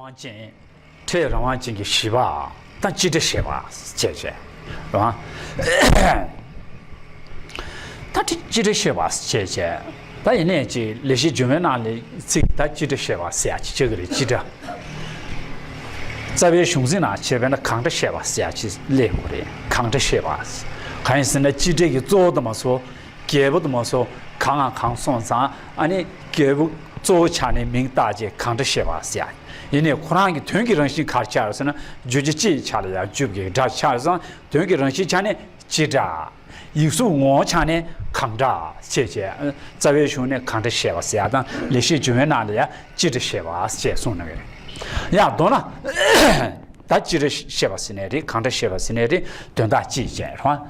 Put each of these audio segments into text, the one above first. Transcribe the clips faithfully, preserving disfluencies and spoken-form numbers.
དབང་ཅན། ཕྲད་རང་དབང་ཅན་གྱི་བཞི་པ་དང་སྤྱི་སྒྲ་བཤད་པ་བྱས་བྱས། རང་། ད་ཕྲད་སྤྱི་སྒྲ་བཤད་པ་བྱས་བྱས། ད་ཡིན་ནའི་ཅིག་ལེགས་བཤད་ལྗོན་དབང་ནང་ལ་ཚིག་ད་སྤྱི་སྒྲ་བཤད་པ་ཟེར་ཡ་ཅིག་ཆགས་ཀྱི་རེད། སྤྱི་སྒྲ། རྩ་བའི་གཞུང་ཚིག་ནང་བྱས་པས་ན་གང་སྒྲ་བཤད་པ་ཟེར་ཡ་ཅིག་སླེབས་ཡོང་གི་རེད། གང་སྒྲ་བཤད་པ། གང་ཡིན་ཟེར་ན་སྤྱི་སྒྲ་གི་གཙོ་བོ་དུ་མ་སོ། རྒྱལ་པོ་དུ་མ་སོ། གང་ང་གང་སོང་ཙང་ཨ་ནི་རྒྱལ་པོ་གཙོ་བོ་ཆགས་ནས་མིང་བཏགས་རྗེས་གང་སྒྲ་བཤད་པ་ཟེར་ཡ། ཡིན་ནའི་ཁོ་རང་གི་དོན་གྱི་རང་བཞིན་ག་རེ་ཆགས་རེད་ཟེར་ན་བརྗོད་བྱ་སྤྱི་ཡི་ཆ་ལ་ཡང་འཇུག་པའི་སྒྲ་ཆགས་རེད་ཙང་དོན་གྱི་རང་བཞིན་ཆ་ནས་སྤྱི་སྒྲ། ཡིག་གཟུགས་ངོ་བོ་ཆ་ནས་གང་སྒྲ་བྱས་བྱས། རྩ་བའི་གཞུང་ནས་གང་སྒྲ་བཤད་པ་ཟེར་ཡ་དང་ལེགས་བཤད་ལྗོན་དབང་ནང་ལ་ཡང་སྤྱི་སྒྲ་བཤད་པ་ཞེས་གསུངས་གནང་གི་རེད། ཡང་མདོར་ན། ད་སྤྱི་སྒྲ་བཤད་པ་ཟེར་ནའི་རེད། གང་སྒྲ་བཤད་པ་ཟེར་ནའི་རེད། དོན་དག་གཅིག་བྱས་རེད་བ།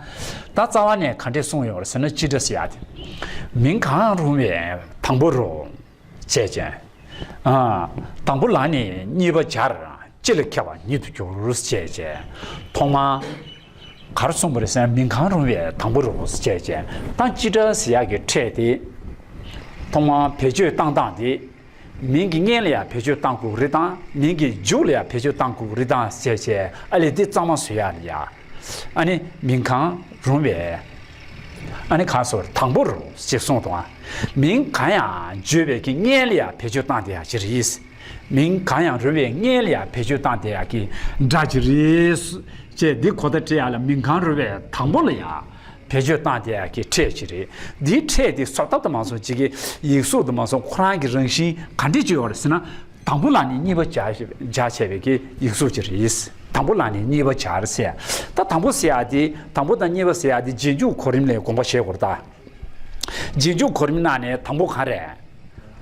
ད་རྩ་བ་ནས་ག་འདྲས་གསུངས་ཡོད་རེད་ཟེར་ན་སྤྱི་སྒྲ་ཟེར་ཡ་དེ། མིང་གང་རུང་བའི་དང་པོ་རུ། བྱས་བྱས། ཨ། དང་པོ་ལ་ནི་གཉིས་པ་སྦྱར། སྤྱི་ལ་ཁྱབ་པ་ཉིད་དུ་འགྱུར། བྱས་བྱས། ཐོག་མར། ག་རེ་གསུངས་པ་རེད་ཟེར་ན་མིང་གང་རུང་བའི་དང་པོ་རུ་བྱས་བྱས། ད་སྤྱི་སྒྲ་ཟེར་ཡག་གི་ཕྲད་དེ། ཐོག་མར་བེད་སྤྱོད་བཏང་སྟངས་དེ། མིང་གི་སྔོན་ལ་ཡང་བེད་སྤྱོད་བཏང་དགོས་རེད་དང་མིང་གི་མཇུག་ལ་ཡང་བེད་སྤྱོད་བཏང་དགོས་རེད་དང་ཟེར་བྱས་ཨ་ལས་འདི་གཙང་མ་བཟོ་ཡག་ལ་ཡ། ཨ་ནི་མིང་གང་རུང་བའི། ཨ་ནི་གང་སོར་དང་པོ་རུ་ཞེས་གསུངས་དང་། མིང་གང་ཡང་བརྗོད་པའི་གི་སྔོན་ལ་ཡང་བེད་སྤྱོད་བཏང་བསྡད་ཡག་ཅིག་རེད། མིང་གང་ཡང་རུང་བའི་སྔོན་ལ་ཡང་བེད་སྤྱོད་བཏང་བསྡད་ཡག་གི་སྒྲ་ཅིག་རེད། ཅེས་འདི་གོ་བརྡ་སྤྲད་ཡག་ལ་མིང་གང་རུང་བའི་དང་པོ་ལ་ཡང་བེད་སྤྱོད་བཏང་བསྡད་ཡག་གི་ཕྲད་ཅིག་རེད། འདིའི་ཕྲད་འདི་བཟོ་ཐབས་དུ་མ་སོང་ཅིག་གི་ཡིག་གཟུགས་དུ་མ་སོང་ཁོ་རང་གི་རང་བཞིན་ག་འདྲས་ཅིག་ཡོད་རེད་ཟེར་ན། དང་པོ་ལ་ནི་གཉིས་པ་སྦྱར་སྦྱར་བྱས་པའི་གི་ཡིག་གཟུགས་ཅིག་རེད། དང་པོ་ལ་ནི་གཉིས་པ་སྦྱར་ཟེར། ད་དང་པོ་ཟེར་ཡག་དེ་དང་པོ་དང་གཉིས་པ་ཟེར་ཡག་དེ་རྗེས་འཇུག་གོ་རིམ་ལས་དགོངས་པ་བཞེས་དགོས་རེད་ད། རྗེས་འཇུག་གོ་རིམ་ནང་ནས་དང་པོ་ག་རེད།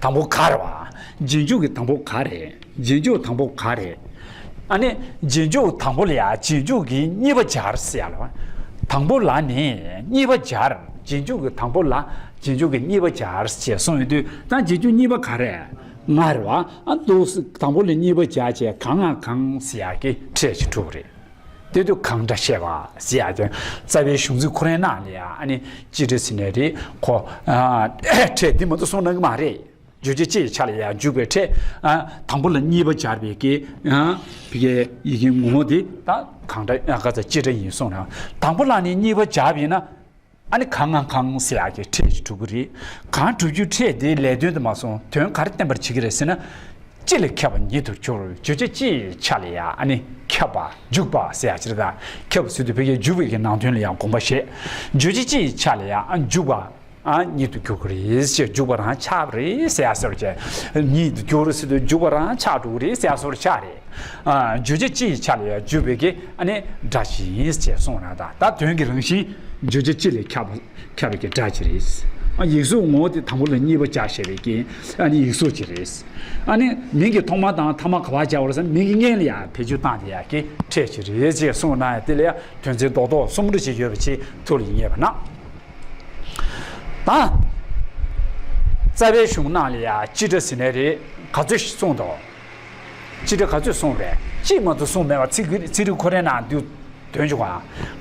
དང་པོ་ག་རེད་བ། རྗེས་འཇུག་གི་དང་པོ་ག་རེད། རྗེས་འཇུག་དང་པོ་ག་རེད། ཨ་ནི་རྗེས་འཇུག་དང་པོ་ལ་ཡ་རྗེས་འཇུག་གི་གཉིས་པ་སྦྱར་ཟེར་ཡག་ལ་བ། དང་པོ་ལ་ནི་གཉིས་པ་སྦྱར། རྗེས་འཇུག་གི་དང་པོ་ལ་རྗེས་འཇུག་གི་གཉིས་པ་སྦྱར་ཞེས་གསུངས་ཡོད་དུས་ད་རྗེས་འཇུག་གཉིས་པ་ག་རེད། ང་རེད་བ། ཨ་འདུག་སེ་དང་པོ་ལ་གཉིས་པ་སྦྱར་བྱས་གང་ང་གང་ཟེར་ཡག་གི་ཕྲད་ཅིག་གྲུབ་རེད། དེ་དུས་གང་སྒྲ་བཤད་པ་ཟེར་ཡག་དེ་རྩ་བའི་གཞུང་ཚིག་ཁོ་རའི་ནང་ལ་ཡ་ཨ་ནི་སྤྱི་སྒྲ་ཟེར་ནའི་རེད་ཁོ། ཨ་ཕྲད་འདི་མ་གཏོགས་གསུངས་གནང་གི་མ་རེད། བརྗོད་བྱ་སྤྱི་ཡི་ཆ་ལ་ཡང་འཇུག་པའི་ཕྲད། ཨ་དང་པོ་ལ་གཉིས་པ་སྦྱར་བའི་གི་ཨ་བི་གའི་ཡི་གེ་ངོ་བོ་དེ་ད་གང་སྒྲ་ཨ་ག་ཚ་སྤྱི་སྒྲ་ཡིན་གསུངས་ན་དང་པོ་ལ་ནི་གཉིས་པ་སྦྱར་བ་ཡིན་ན། ཨ་ནི་གང་ང་གང་ཟེར་ཡག་གི་ཕྲད་ཅིག་གྲུབ་ཀྱི་རེད། གང་གྲུབ་རྒྱུའི་ཕྲད་དེའི་ལས་དོན་དུ་མ་སོང་དོན་ག་རེ་བསྟན་པར་བྱེད་ཀྱི་རེད་ཟེར་ན། སྤྱི་ལ་ཁྱབ་པ་ཉིད་དུ་འགྱུར། བརྗོད་བྱ་སྤྱི་ཡི་ཆ་ལ་ཡ་ཨ་ནི་ཁྱབ་པ་འཇུག་པ་ཟེར་ཡག་ཅིག་རེད་ད། ཁྱབ་པ་ཟེར་དུས་བོད་སྐད་འཇུག་པའི་གི་ནང་དོན་ལ་ཡང་དགོངས་པ་བཞེས། བརྗོད་བྱ་སྤྱི་ཡི་ཆ་ལ་ཡ་ཨ་འཇུག་པ། ཨ་ཉིད་དུ་འགྱུར་གྱི་རེད་ཟེར་འཇུག་པ་རང་ཆགས་པ་རེད་ཟེར་ཡག་སོར་བྱས། ཉིད་དུ་འགྱུར་ཟེར་དུས་འཇུག་པ་རང་ཆགས་འགྲོ་གི་རེད་ཟེར་ཡག་སོར་ཆགས་རེད། ཨ་བརྗོད་བྱ་སྤྱི་ཡི་ཆ་ལ་ཡང་འཇུག་པའི་གི་ཨ་ནི་སྒྲ་ཞིག་ཡིན་ཅེས་གསུངས་ན་ད་ད་དོན་གྱི་རང་བཞིན་བརྗོད་བྱ་སྤྱི་ལས་ཁྱབ་པ་ཁྱབ་པའི་གི་སྒྲ་ཅིག་རེད། ཨ་ཡིག་གཟུགས་ངོ་བོ་དེ་དང་པོ་ལ་གཉིས་པ་སྦྱར་བཞག་པའི་གི་ཨ་ནི་ཡིག་གཟུགས་ཅིག་རེད། ཨ་ནི་མིང་གི་ཐོག་མ་དང་ཐ་མ་ག་པར་སྦྱར་བ་རེད་ཟེར་ན་མིང་གི་སྔོན་ལ་ཡང་བེད་སྤྱོད་བཏང་བསྡད་ཡག་གི་ཕྲད་ཅིག་རེད་ཅེས་གསུངས་ན་ཡང་དེ་ལ་ཡང་དོན་ཚན་རྡོག་རྡོག་གསུམ་འདྲ་ཅིག་ཡོད་པ་ཅིག་ཐུགས་ལ་ངེས་པ་ན། ད། རྩ་བའི་གཞུང་ནང་ལ་ཡང་སྤྱི་སྒྲ་ཟེར་ནའི་རེད་ག་ཚོད་ཞིག་གསུངས་འདུག་སྤྱི་སྒྲ་ག་ཚོད་གསུངས་པས་གཅིག་མ་གཏོགས་གསུངས་མེད་པ་ཚིག་གི་ཚིག་རིས་ཁོ་རའི་ནང་འདུས་དོན་བྱུང་བ།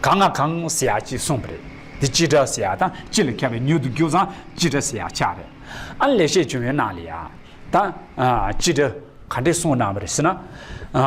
གང་ང་གང་ཟེར་ཡག་ཅིག་གསུངས་པ་རེད། འདི་སྤྱི་སྒྲ་ཟེར་ཡག་དང་སྤྱི་ལ་ཁྱབ་པའི་ཉིད་དུ་འགྱུར་ཙང་སྤྱི་སྒྲ་ཟེར་ཡག་ཆགས་རེད། ཨ་ལེགས་བཤད་ལྗོན་དབང་ནང་ལ་ཡང་ད་སྤྱི་སྒྲ་ག་འདྲས་གསུངས་གནང་བ་རེད་ཟེར་ན། ཨ་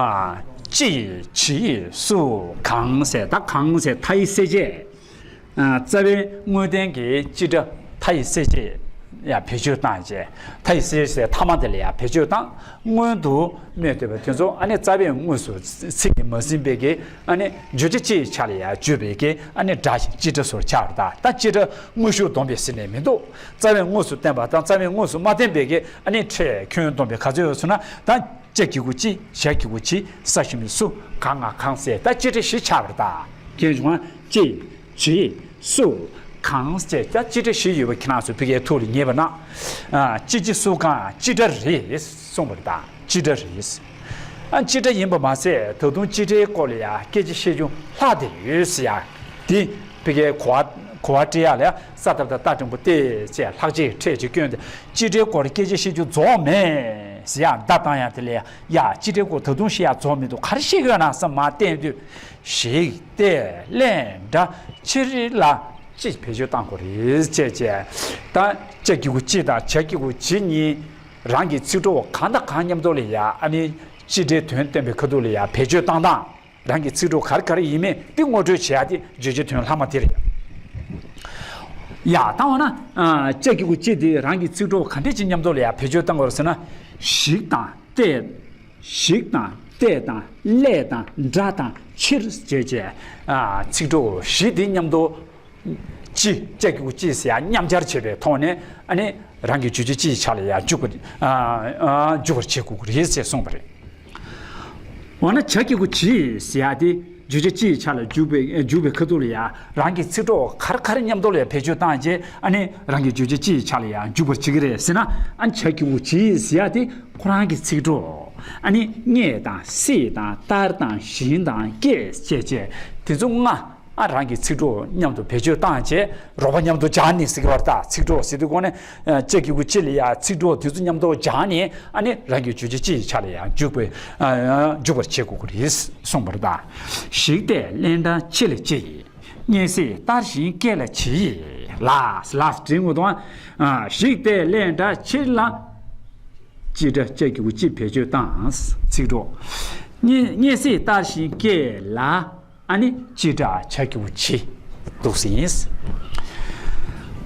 ཅི་ཇི་སུ་གང་ཟེར་ད་གང་ཟེར་མཐའ་ཡི་གསལ་བྱེད། རྩ་བའི་དངོས་བསྟན་གྱི་སྤྱི་སྒྲ་མཐའ་ཡི་གསལ་བྱེད་ཡང་བེད་སྤྱོད་བཏང་བྱས། མཐའ་ཡི་གསལ་བྱེད་ཟེར་མཐའ་མ་དེ་ལ་ཡང་བེད་སྤྱོད་བཏང་། སྔོན་དུ་སྨོས་འདོད་པ་དེ་ཚོ་ཨ་ནི་རྩ་བའི་དངོས་སུ་ཚིག་གིས་མ་ཟིན་པའི་གི་ཨ་ནི་བརྗོད་བྱ་སྤྱི་ཡི་ཆ་ལ་ཡང་བརྗོད་པའི་གི་ཨ་ནི་སྒྲ་ཞིག་སྤྱི་སྒྲ་སོར་ཆགས་རེད་ད། ད་སྤྱི་སྒྲ་དངོས་ཤུགས་སྡོམ་པའི་ཟེར་ནས་མི་འདུག་རྩ་བའི་དངོས་སུ་བསྟན་པ་དང་རྩ་བའི་དངོས་སུ་མ་བསྟན་པའི་གི་ཨ་ནི་ཕྲད་ཁྱོན་བསྡོམས་པའི་ག་ཚོད་ཡོད་ཟེར་ན་ད། ཅ་གི་གུ་ཅི། ཞ་གི་གུ་ཇི། ས་ཞབས་ཀྱུ་སུ། ག་ང་གང་ཟེར་ད་སྤྱི་སྒྲ་བཞི་ཆགས་པ་རེད་ད། མཁྱེན་བྱུང་ང་། ཅི། ཇི། སུ། གང་ཟེར་ད་སྤྱི་སྒྲ་བཞི་ཡོད་པ་ཁྱེད་རང་ཚོ་ཕ་གིའི་ཐུགས་ལ་ངེས་པ་ན། ཨ་ཅི་ཇི་སུ་གང་སྤྱི་སྒྲ་རེད་གསུངས་པ་རེད་ད། སྤྱི་སྒྲ་རེད། ཨ་སྤྱི་སྒྲ་ཡིན་པ་མ་ཟད་ད་དུང་སྤྱི་སྒྲའི་སྐོར་ལ་ཡང་སྐད་ཆ་བཤད་རྒྱུ་ལྷག་བསྡད་ཡོད་ཟེར་ཡ། དེ་ཕ་གིའི་གོ་བ་གོ་བ་སྤྲད་ཡ་ལ་ཡ་ས་ཏ་བཏགས་སྟ་འགྲེང་བུ་སྟེ་ཅེས་ལྷག་བཅས་ཕྲད་ཅིག་བསྐྱོན་ཏེ་སྤྱི་སྒྲའི་སྐོར་སྐད་ཆ་བཤད་རྒྱུ་རྫོགས་མེད་ཟེར་ཡ་བརྡ་བཏང་ཡ་དེ་ལ་ཡ། ཡ་སྤྱི་སྒྲའི་སྐོར་ད་དུང་བཤད་ཡ་རྫོགས་མི་འདུག་ག་རེ་བཤད་ཀྱི་ཡོད་ན་བསམ་མར་བལྟས་དུས་ཞིག་སྟེ་ལན་འདྲ་ཕྱིར་ལ་ཅི་བེད་སྤྱོད་བཏང་དགོས་རེད་ཅེས་བྱས། ད་ཅ་གི་གུ་ཅི་དང་བྱ་གི་གུ་བྱི་གཉིས་རང་གི་ཚིག་གྲོགས་གང་དང་གང་མཉམ་དུ་ལ་ཡ་ཨ་ནི་ སྤྱི་སྒྲའི་དོན་སྟོན་པའི་ཁ་ཐུག་ལ་ཡང་བེད་སྤྱོད་བཏང་སྟངས། རང་གི་ཚིག་གྲོགས་ག་རེ་ག་རེ་ཡིན་མིན་དེ་ངོ་སྤྲོད་བྱེད་ཡ་དེ་བརྗོད་བྱའི་དོན་ལྷག་མ་དེ་རེད། ཡ་ད་འོ་ན། ཨ། ཅ་གི་གུ་ཅི་དེ་རང་གི་ཚིག་གྲོགས་ག་འདྲས་ཅིག་མཉམ་དུ་ལ་ཡང་བེད་སྤྱོད་བཏང་དགོས་རེད་ཟེར་ན། ཞིག་དང་ཏེ། ཞིག་དང་ཏེ་དང་ལས་དང་འདྲ་དང་ཕྱིར་བཅས་བཅས། ཨ། ཚིག་གྲོགས་བཞི་དེ་མཉམ་དུ། ཅི། ཅ་གི་གུ་ཅི་ཟེར་ཡ་མཉམ་སྦྱར་བྱས་པའི་ཐོག་ནས། ཨ་ནི་རང་གི་བརྗོད་བྱ་ཅི་ཡི་ཆ་ལ་ཡང་འཇུག་པ། ཨ། ཨ། འཇུག་པར་བྱེད་དགོས་ཀྱི་རེད་ཅེས་གསུངས་པ་རེད། འོ་ན་ཇ་གི་གུ་ཇི་ཟེར་ཡ་དེ་བརྗོད་བྱ་ཅི་ཡི་ཆ་ལ་འཇུག་པའི་འཇུག་པའི་ཁ་ཐུག་ལ་ཡང་རང་གི་ཚིག་གྲོགས་ག་རེ་ག་རེ་མཉམ་དུ་ལ་ཡང་བེད་སྤྱོད་བཏང་རྗེས། ཨ་ནི་རང་གི་བརྗོད་བྱ་ཅི་ཡི་ཆ་ལ་ཡང་འཇུག་པར་བྱེད་ཀྱི་རེད་ཟེར་ན། ཨ་ནི་ཇ་གི་གུ་ཇི་ཟེར་ཡ་དེ་ཁོ་རང་གི་ཚིག་གྲོགས། ཨ་ནི་སྔས་དང་སྲིད་དང་ལྟར་དང་བཞིན་དང་ཀྱེ་བཅས་བཅས་དེ་ཚོ་ལྔ། ཨ། རང་གི་ཚིག་གྲོགས་མཉམ་དུ་བེད་སྤྱོད་བཏང་བྱས། རོགས་པ་མཉམ་དུ་སྦྱར་ནས་ཟེར་གྱི་བར་ད་ཚིག་གྲོགས་ཟེར་དུས་གོང་ནས། ཨ། ཅ་གི་གུ་ཅི་ལ་ཡང་ཚིག་གྲོགས་དེ་ཚོ་མཉམ་དུ་སྦྱར་ནས། ཨ་ནི་རང་གི་བརྗོད་བྱ་ཅི་ཡི་ཆ་ལ་ཡང་འཇུག་པའི། ཨ། འཇུག་པར་བྱེད་དགོས་ཀྱི་རེད་གསུངས་པ་རེད་ད། ཞིག་སྟེ་ལན་འདྲ་ཅི་ལ་ཅི་ཡིས། སྔས་སྲིད་ལྟར་བཞིན་སྐད་ལ་ཇི་ཡིས། ལ་ལ་འབྲི་དགོས་དང་། ཨ། ཞིག་སྟེ་ལན་འདྲ་ཅི་ལ། ཅི་སྒྲ་ཅ་གི་གུ་ཅི་བེད་སྤྱོད་བཏང་། ཚིག་གྲོགས། སྔས་སྔས་སྲིད་ལྟར་བཞིན་སྐད་ལ། ཨ་ནི་ཅི་སྒྲ་ཇ་གི་གུ་ཇི་འདུག་ཟིན།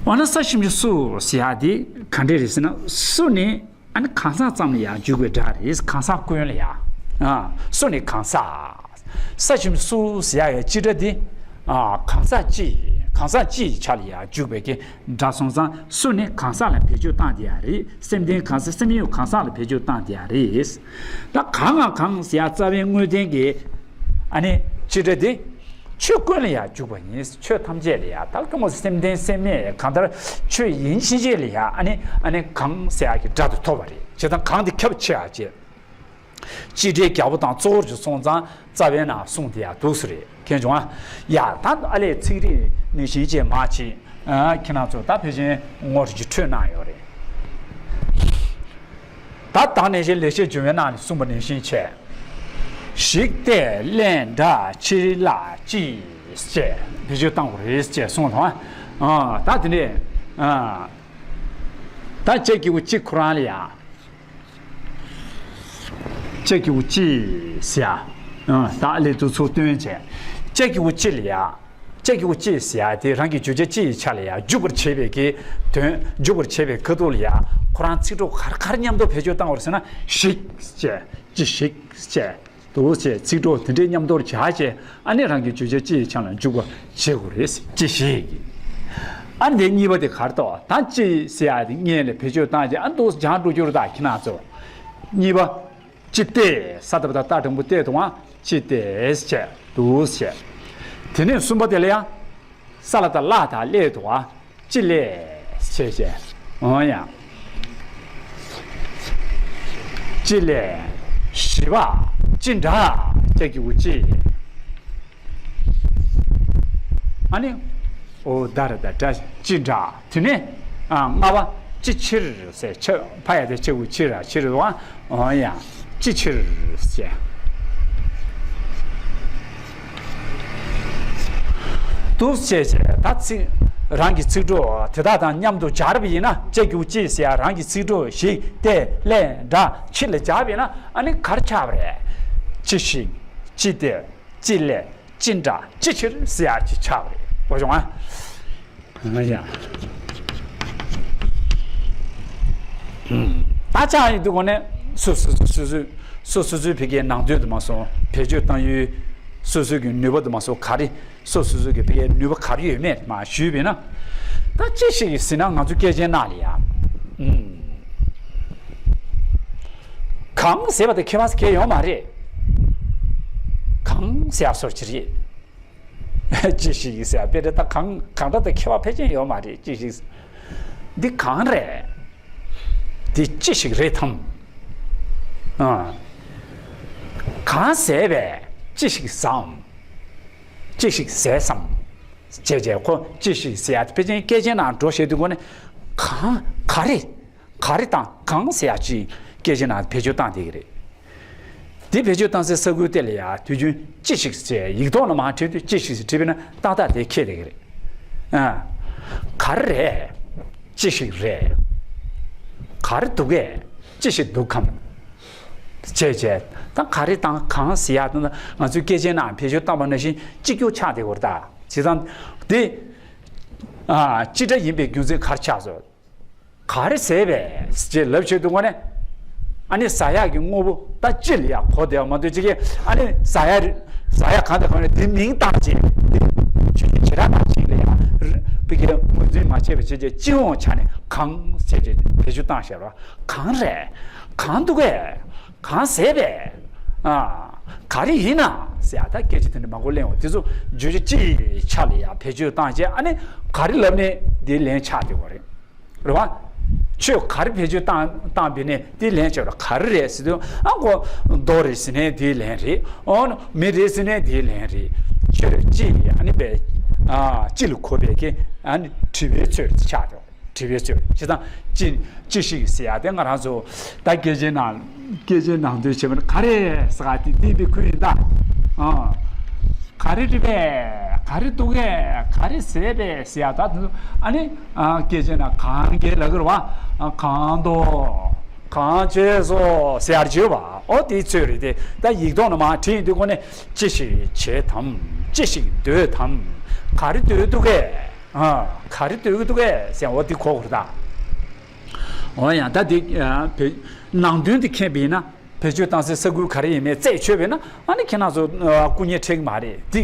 འོ་ན་ས་ཞབས་ཀྱུ་སུ་ཟེར་ཡ་དེ་ག་འདྲས་རེད་ཟེར་ན། སུ་ནི་ཨ་ནི་གང་ཟག་ཙམ་ལ་ཡང་འཇུག་པའི་སྒྲ་རེད། གང་ཟག་ཀུན་ལ་ཡང་། ཨ། སུ་ནི་གང་ཟག་ས་ཞབས་ཀྱུ་སུ་ཟེར་ཡ་ཡི་ཅི་སྒྲ་དེ། ཨ། གང་ཟག་ཅི། གང་ཟག་ཅི་ཡི་ཆ་ལ་ཡང་འཇུག་པའི་གི་སྒྲ་སོང་ཙང་། སུ་ནི་གང་ཟག་ལ་བེད་སྤྱོད་བཏང་བསྡད་ཡ་རེད། སེམས་ལྡན་གང་ཟག་སེམས་ཡོད་གང་ཟག་ལ་བེད་སྤྱོད་བཏང་བསྡད་ཡ་རེད། ད་གང་ང་གང་ཟེར་ཡ་རྩ་བའི་དངོས་བསྟན་གྱི། ཨ་ནི་ཅི་སྒྲ་དེ་ཆོས་ཀུན་ལ་ཡང་འཇུག་པ་ཡིན། ཆོས་ཐམས་ཅད་ལ་ཡང་། ད་སྐྱོ་མོ་སེམས་ལྡན་སེམས་མེད་གང་ལྟར་ཆོས་ཡིན་ཕྱིན་ཆད་ལ་ཡང་། ཨ་ནི་ཨ་ནི་གང་ཟེར་ཡ་གི་སྒྲ་དེ་ཐོབ་པ་རེད། བྱས་ཙང་གང་དེ་ཁྱབ་ཆེ་བ་བྱས། སྤྱི་སྒྲའི་རྒྱལ་པོ་དང་གཙོ་བོར་གྱུར་སོང་ཙང་རྩ་བའི་ནང་གསུངས་དེ་ཡང་འདུག་སེ་རེད། མཁྱེན་བྱུང་ཨ། ཡ་ད་ཨ་ལས་ཚིག་རིས་ནས་བཞིན་བཅས་མ་བྱེད། ཨ། ཁྱེད་རང་ཚོ་ད་ཕལ་ཆེར་ངོ་རྒྱུས་འཕྲོད་གནང་ཡོད་རེད། ད་ད་ནས་བཞིན་ལེགས་བཤད་ལྗོན་པའི་ནང་ནས་གསུངས་པ་ནས་བཞིན་བྱས། ཞིག་སྟེ་ལན་འདྲ་ཅི་ལ་ཅི་ཡིས་ཅེས་བེད་སྤྱོད་བཏང་དགོས་རེད་ཅེས་གསུངས་དང་། ཨ། ད་དེ་ནས། ཨ། ད་ཅ་གི་གུ་ཅི་ཁོ་རང་ལ་ཡང་། ཅ་གི་གུ་ཅི་ཟེར་ཡ། ཨ། ད་ལས་དུ་ཚུར་སྟོན་བྱས། ཅ་གི་གུ་ཅི་ལ་ཡང་། ཅ་གི་གུ་ཅི་ཟེར་ཡ་དེ་རང་གི་བརྗོད་བྱ་ཅི་ཡི་ཆ་ལ་ཡང་འཇུག་པར་བྱེད་པའི་གི་དོན། འཇུག་པར་བྱེད་པའི་ཁ་ཐུག་ལ་ཡང་ཁོ་རང་ཚིག་གྲོགས་ག་རེ་ག་རེ་མཉམ་དུ་བེད་སྤྱོད་བཏང་བར་ཟེར་ན། ཞིག་ཅེས། ཅི་ཞིག་ཅེས། འདུག་ཅེས་ཚིག་གྲོགས་དེ་འདྲའི་མཉམ་དུ་སྦྱར་བྱས། ཨ་ནི་རང་གི་བརྗོད་བྱ་ཅི་ཡི་ཆ་ལ་འཇུག་པ་བྱེད་དགོས་རེད། ཅི་ཞིག་ཨ་ནི་དེ་གཉིས་པ་དེ་ག་རེ་འདུག་ད་ཅི་ཟེར་ཡ་དེ་སྔོན་ལ་བེད་སྤྱོད་བཏང་རྗེས། ཨ་འདུག་སྦྱང་འགྲོ་རྒྱུ་རེད་ད་ཁྱེད་རང་ཚོ། གཉིས་པ། ཅི་སྟེ། ས་ཏ་བ་ཏ་ཏ་དྲང་པོ་སྟེ་དུ་བ། ཅི་སྟེ་བྱས་འདུག་བྱས། དེ་ནས་གསུམ་པ་དེ་ལ་ཡང་། ས་ལ་ཏ་ལ་ད་ལས་དུ་བ། ཅི་ལས་བྱས་བྱས། འོ་ཡ། ཅི་ལས། བཞི་པ། ཅི་འདྲ། ཅ་གི་གུ་ཅི། ཨ་ནི། འོ་ད་ར་ད་འདྲ་ཅི་འདྲ། དེ་ནས། ཨ། ལྔ་པ། ཅི་ཕྱིར་ཟེར་ཆ་ཕ་ཡ་དེ་ཆ་གུ་ཕྱིར་ར་ཕྱིར་ར། འོ་ཡ། ཅི་ཕྱིར་ཟེར། འདུག་བྱས་བྱས་ད་ཚིག་རང་གི་ཚིག་གྲོགས་དེ་དག་དང་མཉམ་དུ་སྦྱར་བ་ཡིན་ན། ཅ་གི་གུ་ཅི་ཟེར་ཡ་རང་གི་ཚིག་གྲོགས་ཞིག་སྟེ་ལས་འདྲ་ཅི་ལ་སྦྱར་བ་ཡིན་ན། ཨ་ནི་ག་རེ་ཆགས་པ་རེད། ཅི་ཞིག་ཅི་སྟེ། ཅི་ལས། ཅི་འདྲ། ཅི་ཕྱིར་ཟེར་ཡ་ཅིག་ཆགས་པ་རེད། གོ་བྱུང་ཨ། ང་ཡ། ད་ཆ་ཡིན་དུས་གོ་ནས་སོ་སོ་སོ་སོ་སོ་སོ་སོའི་ཕ་གིའི་ནང་དོན་དུ་མ་སོང་། བེད་སྤྱོད་བཏང་ཡུལ། སོ་སོའི་གི་ནུས་པ་དུ་མ་སོང་། ག་རེ་སོ་སོ་སོའི་གི་ཕ་གིའི་ནུས་པ་ག་རེ་ཡོད་མེད་མ་ཞུས་པས་ན། ད་ཅི་ཞིག་ཡིན་ཟེར་ན། ང་ཚོ་སྐད་ཆའི་ནང་ལ་ཡ། གང་ཟེར་བ་དེ་ཁྱད་པར་གང་ཡོད་མ་རེད། གང་ཟེར་བ་སོར་ཅི་རེད། ཅི་ཞིག་ཟེར་དཔེ་རེད། ད་གང་གང་འདྲ་དང་ཁྱད་པར་ཕལ་ཆེར་ཡོད་མ་རེད། ཅི་ཞིག་འདི་གང་རེད། འདི་ཅི་ཞིག་རེད་དམ། ཨ། གང་ཟེར་བས་ཅི་ཞིག་བཟའམ། ཅི་ཞིག་ཟས་སམ། བྱས་བྱས་ཁོ་ཅི་ཞིག་ཟེར་ཡ་དེ་ཕལ་ཆེར་སྐད་ཆའི་ནང་འགྲོ་བཞིན་དུས་གོ་ནས། གང་ག་རེ། ག་རེ་དང་གང་ཟེར་ཡ་ཅིག་སྐད་ཆའི་ནང་བེད་སྤྱོད་བཏང་བསྡད་ཀྱི་རེད། དེ་བེད་སྤྱོད་བཏང་སའི་ས་ཁུལ་དེ་ལ་ཡ་དུས་རྒྱུན་ཅི་ཞིག་ཟེར། ཡིག་ཐོག་ལ་མར་བྲིས་དུས་ཅི་ཞིག་ཟེར་བྲིས་པས་ན་ཏག་ཏག་དེ་འཁེལ་བསྡད་ཀྱི་རེད། ཨ། ག་རེ་རེད། ཅི་ཞིག་རེད། ག་རེ་འདུག་གས། ཅི་ཞིག་འདུག་གམ། བྱས་བྱས་ད་ག་རེ་དང་གང་ཟེར་ཡག་ད་ང་ཚོའི་སྐད་ཆའི་ནང་བེད་སྤྱོད་བཏང་པ་ནང་བཞིན་གཅིག་གྱུར་ཆགས་བསྡད་ཡོད་རེད་ད། བྱས་ཙང་དེ་ཨ་གཅིག་འདྲ་ཡིན་པའི་རྒྱུ་མཚན་ག་རེ་ཆགས་སོང་། ག་རེ་ཟས་པས་ཅེས་ལབ་བྱེད་དུས་ངོ་ནས། ཨ་ནི་ཟ་ཡག་གི་དངོས་པོ་ད་ཅི་ལ་ཡག་གོ་བདེ་བ་མ་འདུག་ཅིག་གིས་ཨ་ནི་ཟ་ཡག་རེད། ཟ་ཡག་གང་དང་གང་རེད་དེ་མིང་བཏགས་བྱས་དེ་ཆོས་ཀྱི་བྱེ་བྲག་དང་གཅིག་ལ་ཡག་རེད། པི་ཀའི་ངོས་འཛིན་མ་བྱས་པ་བྱས་རྗེས་སྤྱི་ཡོངས་ཆ་ནས་གང་ཟེར་རྗེས་བེད་སྤྱོད་བཏང་བཞག་རོགས། གང་རེད། གང་འདུག་གས། གང་ཟས་པས། ཨ། ག་རེ་ཡིན་ན་ཟེར་ཡག་ད་སྐད་ཆ་དེ་འདྲ་མང་པོ་གླེང་བ་དེ་ཚོ་བརྗོད་བྱ་སྤྱིའི་ཆ་ལ་ཡག་བེད་སྤྱོད་བཏང་རྗེས་ཨ་ནི་ག་རེ་ལབ་ནས་དེའི་ལན་ཆགས་བསྡད་པ་རེད། རེད་བ། ཆོས་ག་རེ་བེད་སྤྱོད་བཏང་བཏང་བས་ནས་དེའི་ལན་ཆགས་ར་ག་རེ་རེད་ཟེར་དུས་ཨ་ཁོ་རྡོ་རེད་ཟེར་ནས་དེའི་ལན་རེད། ཨོ་མི་རེད་ཟེར་ནས་དེའི་ལན་རེད། ཆོས་སྤྱི་ཨ་ནི་པའི་ཨ་སྤྱི་ལ་གོ་བའི་གི་ཨ་ནི་དྲི་བའི་ཚོད་ཆགས་འགྲོ། དྲི་བའི་ཚོད་བྱས་ཙང་ཅི་ཅི་ཞིག་ཟེར་ཡག་དེ་ང་རང་ཚོ་ད་སྐད་ཆའི་ནང་སྐད་ཆའི་ནང་དོན་བྱས་པ་ནི་ག་རེ་ཟེར་ག་དེ་བསྟན་པའི་ཁུལ་ཡིན་ད། ཨ། ག་རེ་རེད་པས། ག་རེ་འདུག་གས། ག་རེ་ཟས་པས་ཟེར་ཡག་ད་དེ་ཚོ་ཨ་ནི་ཨ་སྐད་ཆའི་ནང་གང་གས་ལབ་ཀྱི་རེད་བ། ཨ་གང་དུ་གང་བྱས་སོ་ཟེར་ཡག་བརྗོད་པ་ཨོ་དེའི་ཚོད་རེད་དེ། ད་ཡིག་ཐོག་ནས་མར་བྲིས་ཡོང་དུས་ཁོ་ནས་ཅི་ཞིག་བྱེད་དམ་ཅི་ཞིག་འདོད་དམ་ག་རེ་འདོད་འདུག་གས། ཨ། ག་རེ་འདོད་ཀྱི་འདུག་གས་ཟེར་འོ་དེ་གོ་དགོས་རེད་ད། འོ་ཡང་ད་དེ་ཨ་བེད་ནང་དོན་དེ་མཁྱེན་པ་ཡིན་ན་བེད་སྤྱོད་བཏང་སའི་ས་ཁུལ་ག་རེ་ཡིན་མིན་རྩད་ཆོད་པ་ཡིན་ན་ཨ་ནི་ཁྱེད་རང་ཚོ་ཨ་སྐུ་ཉིད་ཁྲེལ་གི་མ་རེད། དེ་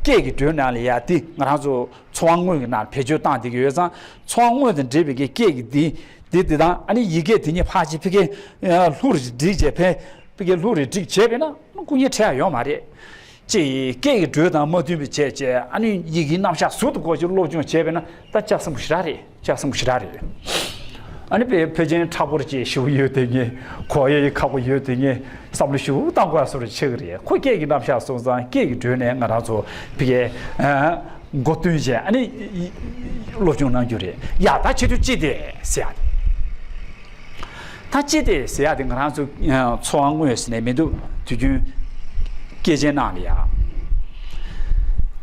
སྐད་ཀྱི་འགྲོས་ནང་ལ་ཡ་དེ་ང་རང་ཚོ་འཚོ་བ་དངོས་ཀྱི་ནང་བེད་སྤྱོད་བཏང་བསྡད་ཀྱི་ཡོད་ཙང་འཚོ་བ་དངོས་དང་འབྲེལ་བའི་གི་སྐད་ཀྱི་དེ་དེ་དེ་དང་ཨ་ནི་ཡི་གེ་དེ་གཉིས་ཕར་ཅིག་ཕ་གི་ཨ་ལྷུག་རེ་བསྒྲིགས་བྱས་ཕན་ཕ་གི་ལྷུག་རེ་བསྒྲིགས་བྱས་པ་ཡིན་ན་སྐུ་ཉིད་ཁྲེལ་ཡ་ཡོད་མ་རེད། ཅེས་སྐད་ཀྱི་འགྲོས་དང་མ་མཐུན་པའི་བྱས་བྱས་ཨ་ནི་ཡི་གེའི་རྣམ་གཞག་ཟུར་དུ་འགོད་ཅིག་སློབ་སྦྱོང་བྱས་པས་ན་ད་ལྕགས་སྲིན་པོ་ཞེ་དྲག་རེད། ལྕགས་སྲིན་པོ་ཞེ་དྲག་རེད། ཨ་ནི་དཔེ་ཕལ་ཆེར་མཁྲེགས་པོ་ཅིག་ཞེ་པོ་ཡོད་དེ་ངས་གོ་ཡ་ཡི་ཁག་པོ་ཡོད་དེ་ངས་བསམ་བློ་ཞེ་པོ་བཏང་དགོས་ཡ་བཟོ་འདྲ་ཆགས་ཀྱི་རེད། ཁོ་སྐད་ཀྱི་རྣམ་གཞག་སོང་ཙང་སྐད་ཀྱི་འགྲོས་ནས་ང་རང་ཚོ་ཕ་གིའི་མགོ་བཏོན་བྱས་ཨ་ནི་སློབ་སྦྱོང་གནང་རྒྱུ་རེད་ཡ། ད་བྱེད་དུས་ཅི་སྟེ་ཟེར་ཡ་དེ། ད་ཅི་སྟེ་ཟེར་ཡག་དེ་ང་རང་ཚོ་འཚོ་བ་དངོས་སུ་ནས་མི་འདུག་དུས་རྒྱུན་སྐད་ཆའི་ནང་ལ་ཡ།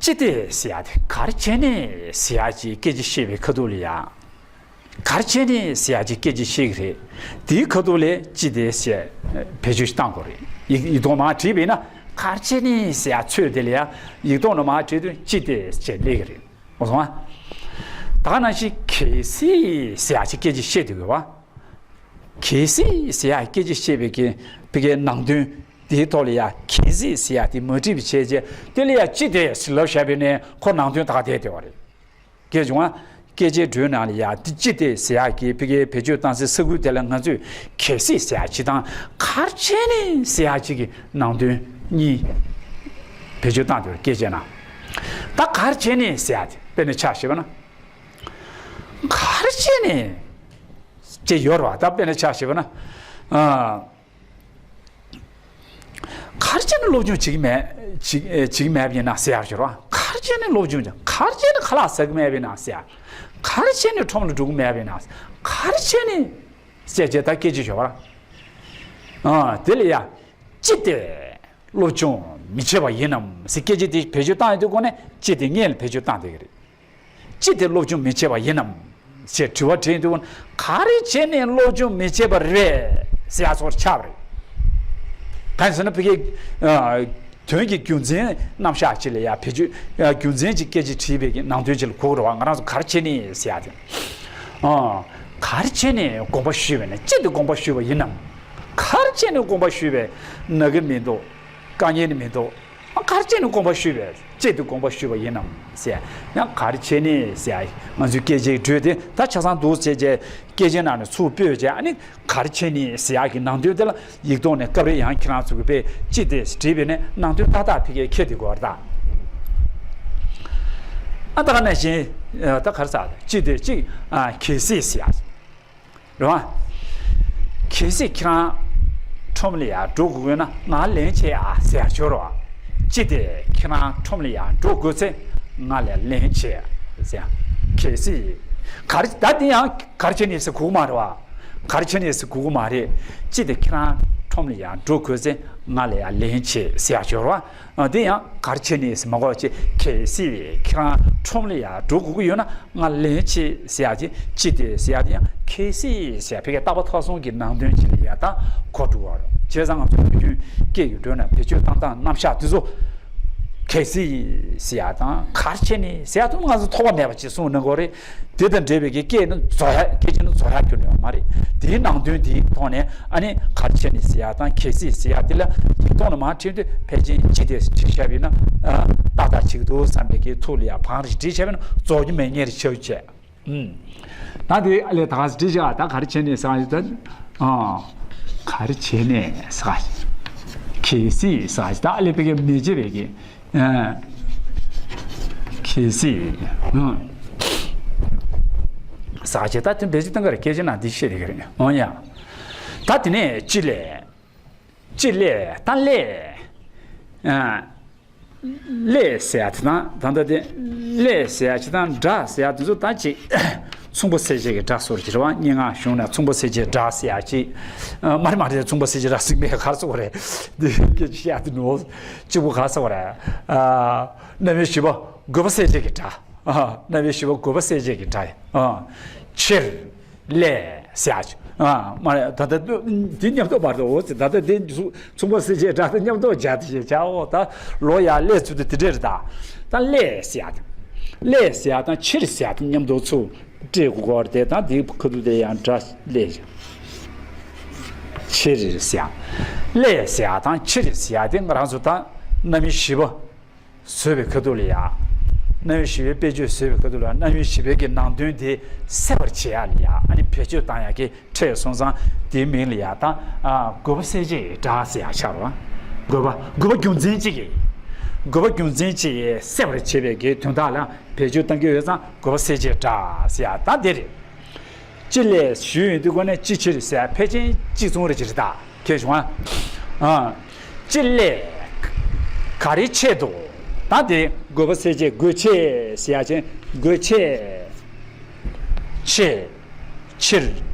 ཅི་སྟེ་ཟེར་ཡག་དེ་ག་རེ་བྱས་ནས་ཟེར་ཡག་ཅིག་སྐད་ཆ་བཤད་པའི་ཁ་ཐུག་ལ་ཡ། ག་རེ་བྱས་ནས་ཟེར་ཡག་ཅིག་སྐད་ཆ་བཤད་ཀྱི་རེད། དེའི་ཁ་ཐུག་ལ་ཅི་སྟེ་ཟེར་བེད་སྤྱོད་བཏང་དགོས་རེད། ཡིག་ཡིག་ཐོག་མར་བྲིས་པས་ན་ག་རེ་བྱས་ནས་ཟེར་ཡག་ཚོད་དེ་ལ་ཡ་ཡིག་ཐོག་ནས་མར་བྲིས་དུས་ཅི་སྟེ་ཟེར་སླེབས་ཀྱི་རེད། འོ་སོང་ཨ། ད་ག་ནང་བཞིན་གལ་སྲིད་ཟེར་ཡག་ཅིག་སྐད་ཆ་བཤད་དུས་དགོས་པ། གལ་སྲིད་ཟེར་ཡག་སྐད་ཆ་བཤད་པའི་གི་ཕ་གིའི་ནང་དོན་དེའི་ཐོག་ལ་ཡ་གལ་སྲིད་ཟེར་ཡག་དེ་མ་བྲིས་པ་བྱས་རྗེས་དེ་ལ་ཡ་ཅི་སྟེ་ཟེར་ལབ་བཞག་པས་ནས་ཁོ་ནང་དོན་ད་ག་བསྡད་བསྡད་པ་རེད། སྐད་བྱུང་ང་། སྐད་ཆའི་འགྲོས་ནང་ལ་ཡ་དེ་ཅི་སྟེ་ཟེར་ཡག་གི་ཕ་གིའི་བེད་སྤྱོད་བཏང་སའི་ས་ཁུལ་དེ་ལ་ང་ཚོས་གལ་སྲིད་ཟེར་ཡག་ཅིག་དང་ག་རེ་བྱས་ནས་ཟེར་ཡག་ཅིག་གི་ནང་དོན་གཉིས་བེད་སྤྱོད་བཏང་འདུག་སྐད་ཆའི་ནང་། ད་ག་རེ་བྱས་ནས་ཟེར་ཡག་དེ་དཔེར་ན་ཆ་བཞག་པ་ན། ག་རེ་བྱས་ནས་ཅེས་ཡོད་རེད་བ། ད་དཔེར་ན་ཆ་བཞག་པ་ན། ཨ། ག་རེ་བྱས་ནས་སློབ་སྦྱོང་བྱེད་ཀྱི་མེད་བྱེད་བྱེད་ཀྱི་མེད་པ་ཡིན་ན་ཟེར་ཡག་ཡོད་རེད་བ། ག་རེ་བྱས་ནས་སློབ་སྦྱོང་བྱེད་ག་རེ་བྱས་ནས་ཁ་ལག་ཟ་གི་མེད་པ་ཡིན་ན་ཟེར་ཡག་ག་རེ་བྱས་ནས་ཁྲོམ་ལ་འགྲོ་གི་མེད་པ་ཡིན་ན་ག་རེ་བྱས་ནས་ཟེར་བྱས་ད་སྐད་ཆ་ཡོད་རེད་བ། ཨ་དེ་ལ་ཡ་ཅི་སྟེ་སློབ་སྦྱོང་མི་བྱེད་པ་ཡིན་ནམ་ཟེར་སྐད་ཆ་དེ་བེད་སྤྱོད་བཏང་ཡོང་དུས་ཁོ་ནས་ཅི་སྟེ་སྔོན་ལ་བེད་སྤྱོད་བཏང་བསྡད་ཀྱི་རེད། ཅི་སྟེ་སློབ་སྦྱོང་མི་བྱེད་པ་ཡིན་ནམ་ཞེས་དྲི་བ་དྲིས་དུས་ག་རེ་བྱས་ནས་སློབ་སྦྱོང་མི་བྱེད་པ་རེད་ཟེར་ཡག་སོགས་ཆགས་པ་རེད། གང་ཡིན་ཟེར་ན་ཕ་གིའི་དོན་གྱི་རྒྱུ་མཚན་རྣམ་གཞག་ཅིག་ལ་ཡ་བེད་སྤྱོད་རྒྱུ་མཚན་ཅིག་སྐད་ཆ་དྲིས་པའི་གི་ནང་དོན་ཅིག་ལ་གོ་དགོས་རེད་བ། ང་རང་ཚོ་ག་རེ་བྱས་ནས་ཟེར་ཡག་དེ། ག་རེ་བྱས་ནས་དགོངས་པ་ཞུས་པ་ཡིན་ནམ། ཅི་སྟེ་དགོངས་པ་ཞུས་པ་ཡིན་ནམ། ག་རེ་བྱས་ནས་དགོངས་པ་ཞུས་པས་ན་གི་མི་འདུག་དཀའ་ངལ་ནི་མི་འདུག་ག་རེ་བྱས་ནས་དགོངས་པ་ཞུས་པས་ཅི་སྟེ་དགོངས་པ་ཞུས་པ་ཡིན་ནམ་ཟེར། ཡང་ག་རེ་བྱས་ནས་ཟེར། ང་ཚོའི་སྐད་ཆའི་འགྲོས་དེ་ད་ཆ་ཚང་འདུག་ཟེར་བྱས་སྐད་ཆའི་ནང་ནས་ཚུར་སྤོས་བྱས་ཨ་ནི་ག་རེ་བྱས་ནས་ཟེར་ཡག་གི་ནང་དོན་དེ་ལ་ཡིག་ཐོག་ནས་སྐབས་རེ་ཡང་ཁྱེད་རང་ཚོ་གི་དཔེ་ཅི་སྟེ་བྲིས་པས་ནས་ནང་དོན་ཏག་ཏག་ཕ་གིར་འཁྱེར་བསྡད་དགོས་རེད་ད། ཨ་ད་ག་ནང་བཞིན་ད་ག་རེ་ཟེར་ཅི་སྟེ་ཅི་གལ་སྲིད་ཟེར་ཡག་རེད་བ། གལ་སྲིད་ཁྱེད་རང་ཁྲོམ་ལ་ཡར་འགྲོ་དགོས་ན་ང་ལན་བྱེད་ཨ་ཟེར་ཡག་ཡོད་རེད་བ། ཅི་སྟེ་ཁྱེད་རང་ཁྲོམ་ལ་ཡར་འགྲོ་དགོས་ཚེ་ང་ལ་ལན་བྱེད་ཟེར། གལ་སྲིད་ག་རེ་ད་དེ་ཡང་ག་རེ་བྱས་ནས་ཟེར་དགོས་ཀྱི་མ་རེད་བ། ག་རེ་བྱས་ནས་ཟེར་དགོས་ཀྱི་མ་རེད། ཅི་སྟེ་ཁྱེད་རང་ཁྲོམ་ལ་ཡར་འགྲོ་དགོས་ཚེ་ང་ལ་ཡར་ལན་བྱེད་ཟེར་ཡག་ཡོད་རེད་བ། ཨ་དེ་ཡང་ག་རེ་བྱས་ནས་ཟེར་མ་གོ་ཅེས་གལ་སྲིད་ཁྱེད་རང་ཁྲོམ་ལ་ཡར་འགྲོ་དགོས་ཀྱི་ཡོད་ན་ང་ལན་བྱེད་ཟེར་ཡག་ཅིག་ཅི་སྟེ་ཟེར་ཡག་དེ་ཡང་གལ་སྲིད་ཟེར་ཡག་ཕ་གིའི་རྟག་པ་མཐའ་གསུམ་གྱི་ནང་དོན་ཅིག་ལ་ཡ་ད་གོ་འགྲོ་བ་རེད། བྱས་ཙང་ང་ཚོ་དུས་རྒྱུན་སྐད་ཀྱི་སྒྲོས་ན་བེད་སྤྱོད་བཏང་སྟངས་རྣམ་གཞག་དེ་ཚོ། གལ་སྲིད་ཟེར་ཡ་དང་ག་རེ་བྱས་ནས་ཟེར་ཡ་དེ་ང་ཚོ་ཐོགས་པ་མེད་པ་ཅིག་གསུངས་གནང་གི་ཡོད་རེད། དེ་དང་འབྲེལ་བའི་གི་སྐད་ནི་རྫོགས་ཡ་སྐད་ཆ་ནི་རྫོགས་ཡ་གྱུར་ནས་ཡོད་མ་རེད། དེའི་ནང་དོན་དེའི་ཐོག་ནས་ཨ་ནི་ག་རེ་བྱས་ནས་ཟེར་ཡ་དང་གལ་སྲིད་ཟེར་ཡ་དེ་ལ་ཡིག་ཐོག་ནས་མར་བྲིས་དུས་ཕལ་ཆེར་ཅི་སྟེ་བྲིས་བཞག་པ་ཡིན་ན་ཏག་ཏག་བྱེད་ཀྱི་འདུག་བསམ་པའི་གི་ཐུགས་ལ་ཡ་བང་རེ་བྲིས་བྱས་པ་ཡིན་ན་རྫོགས་རྒྱུ་མེད་ངེས་རེད་ཆེ་བ་བྱས། ཨུམ། ད་དེ་ཨ་ལས་ད་ག་ཟེ་བྲིས་བཞག་ད་ག་རེ་བྱས་ནས་ཟེར་བ་ཞིག་ད། ཨ། ག་རེ་བྱས་ནས་ཟེར་བ་ཞིག་གལ་སྲིད་ཟེར་བ་ཞིག་ད་ཨ་ལས་བེད་སྤྱོད་མི་བྱེད་པའི་གི། ཨ། གལ་སྲིད། ཨུམ། ཟེར་བ་ཞིག་ད་དེ་བེད་སྤྱོད་གཏོང་གི་རེད། སྐད་ཆ་ནང་འདི་བཤད་བསྡད་ཀྱི་རེད། འོ་ཡ། ད་དེ་ནས་ཅི་ལས། ཅི་ལས་ད་ལས། ཨ། ལས་ཟེར་ཡ་དེ་དང་ད་ལྟ་དེ་ལས་ཟེར་ཡ་ཅི་དང་སྒྲ་ཟེར་ཡ་དེ་ཚོ་ད་ཅི་མཚུངས་པ་གསལ་བྱེད་ཀྱི་སྒྲ་སོགས་ཀྱི་རེད་བ། སྙན་ངག་གཞུང་ན་མཚུངས་པ་གསལ་བྱེད་སྒྲ་ཟེར་ཡ་ཅི། ཨ། མ་རེད་མ་རེད། མཚུངས་པ་གསལ་བྱེད་སྒྲ་ཟེར་བའི་ག་རེ་ཟེར་དགོས་རེད། འདི་སྐད་ཆ་བཤད་དེ་ནོ། གཅིག་པུ་ག་རེ་ཟེར་དགོས་རེད། ཨ། རྣམ་དབྱེ་བཞི་པ་དགོས་པ་གསལ་བྱེད་ཀྱི་སྒྲ། ཨ། རྣམ་དབྱེ་བཞི་པ་དགོས་པ་གསལ་བྱེད་ཀྱི་སྒྲ། ཨ། ཕྱིར། ལས་ཟེར་ཡ་ཅིག་ཨ། མ་རེད། ད་ལྟ་འདི་མཉམ་དུ་མ་རེད། འོ་ཙི་ད་ལྟ་འདི་མཚུངས་པ་གསལ་བྱེད་སྒྲ་དང་མཉམ་དུ་སྦྱར་ཏེ་བྱས་བྱའོ། ད་ལོ་ཡ་ལས་ཚུལ་དུ་དེ་འདྲས་རེད། ད་ད་ལས་ཟེར་ཡ་དང་། ལས་ཟེར་ཡ་དང་ཕྱིར་ཟེར་ཡ་དང་མཉམ་དུ་ཚུར་སྤྲད་དགོས་ཀྱི་རེད། ད་འདི་ཁ་ཐུག་དེ་ཡང་སྒྲ་ལས། ཕྱིར་ཟེར་ཡ། ལས་ཟེར་ཡ་དང་ཕྱིར་ཟེར་ཡ་དེ་ང་རང་ཚོ་ད་རྣམ་དབྱེ་བཞི་པ། བཟོས་པའི་ཁ་ཐུག་ལ་ཡ། རྣམ་དབྱེ་བཞི་པའི་དཔེ་བརྗོད་བཟོས་པའི་ཁ་ཐུག་ལ་རྣམ་དབྱེ་བཞི་པའི་གི་ནང་དོན་དེ་གསལ་བར་བྱེད་ཡ་ལ་ཡ། ཨ་ནི་བེད་སྤྱོད་བཏང་ཡ་གི་ཁྲིད་སོང་ཙང་དེའི་མིང་ལ་ཡ་ད། ཨ། དགོས་པ་གསལ་བྱེད་སྒྲ་ཟེར་ཡ་ཆགས་རོ། དགོས་པ་དགོས་པ་རྒྱུ་མཚན་གཅིག་གིས། དགོས་པ་རྒྱུ་མཚན་གཅིག་གིས་གསལ་བར་བྱེད་པའི་གི་དོན་དག་ལ་བེད་སྤྱོད་བཏང་གི་ཡོད་ཙང་དགོས་པ་གསལ་བྱེད་སྒྲ་ཟེར་ཡ་ད་དེ་རེད། ཅི་ལས་ཞུས་ཡོང་དུས་ཁོ་ནས་ཅི་ཕྱིར་ཟེར་ཕལ་ཆེར་གཅིག་མཚུངས་རེ་ཅི་རེད་ད། ཁྱེད་བྱུང་ཨ། ཨ། ཅི་ལས། ག་རེ་ཆེད་དུ། ད་དེ་དགོས་པ་གསལ་བྱེད་དགོས་ཆེད་ཟེར་ཡ་ཅན་དགོས་ཆེད། ཆེད། ཕྱིར།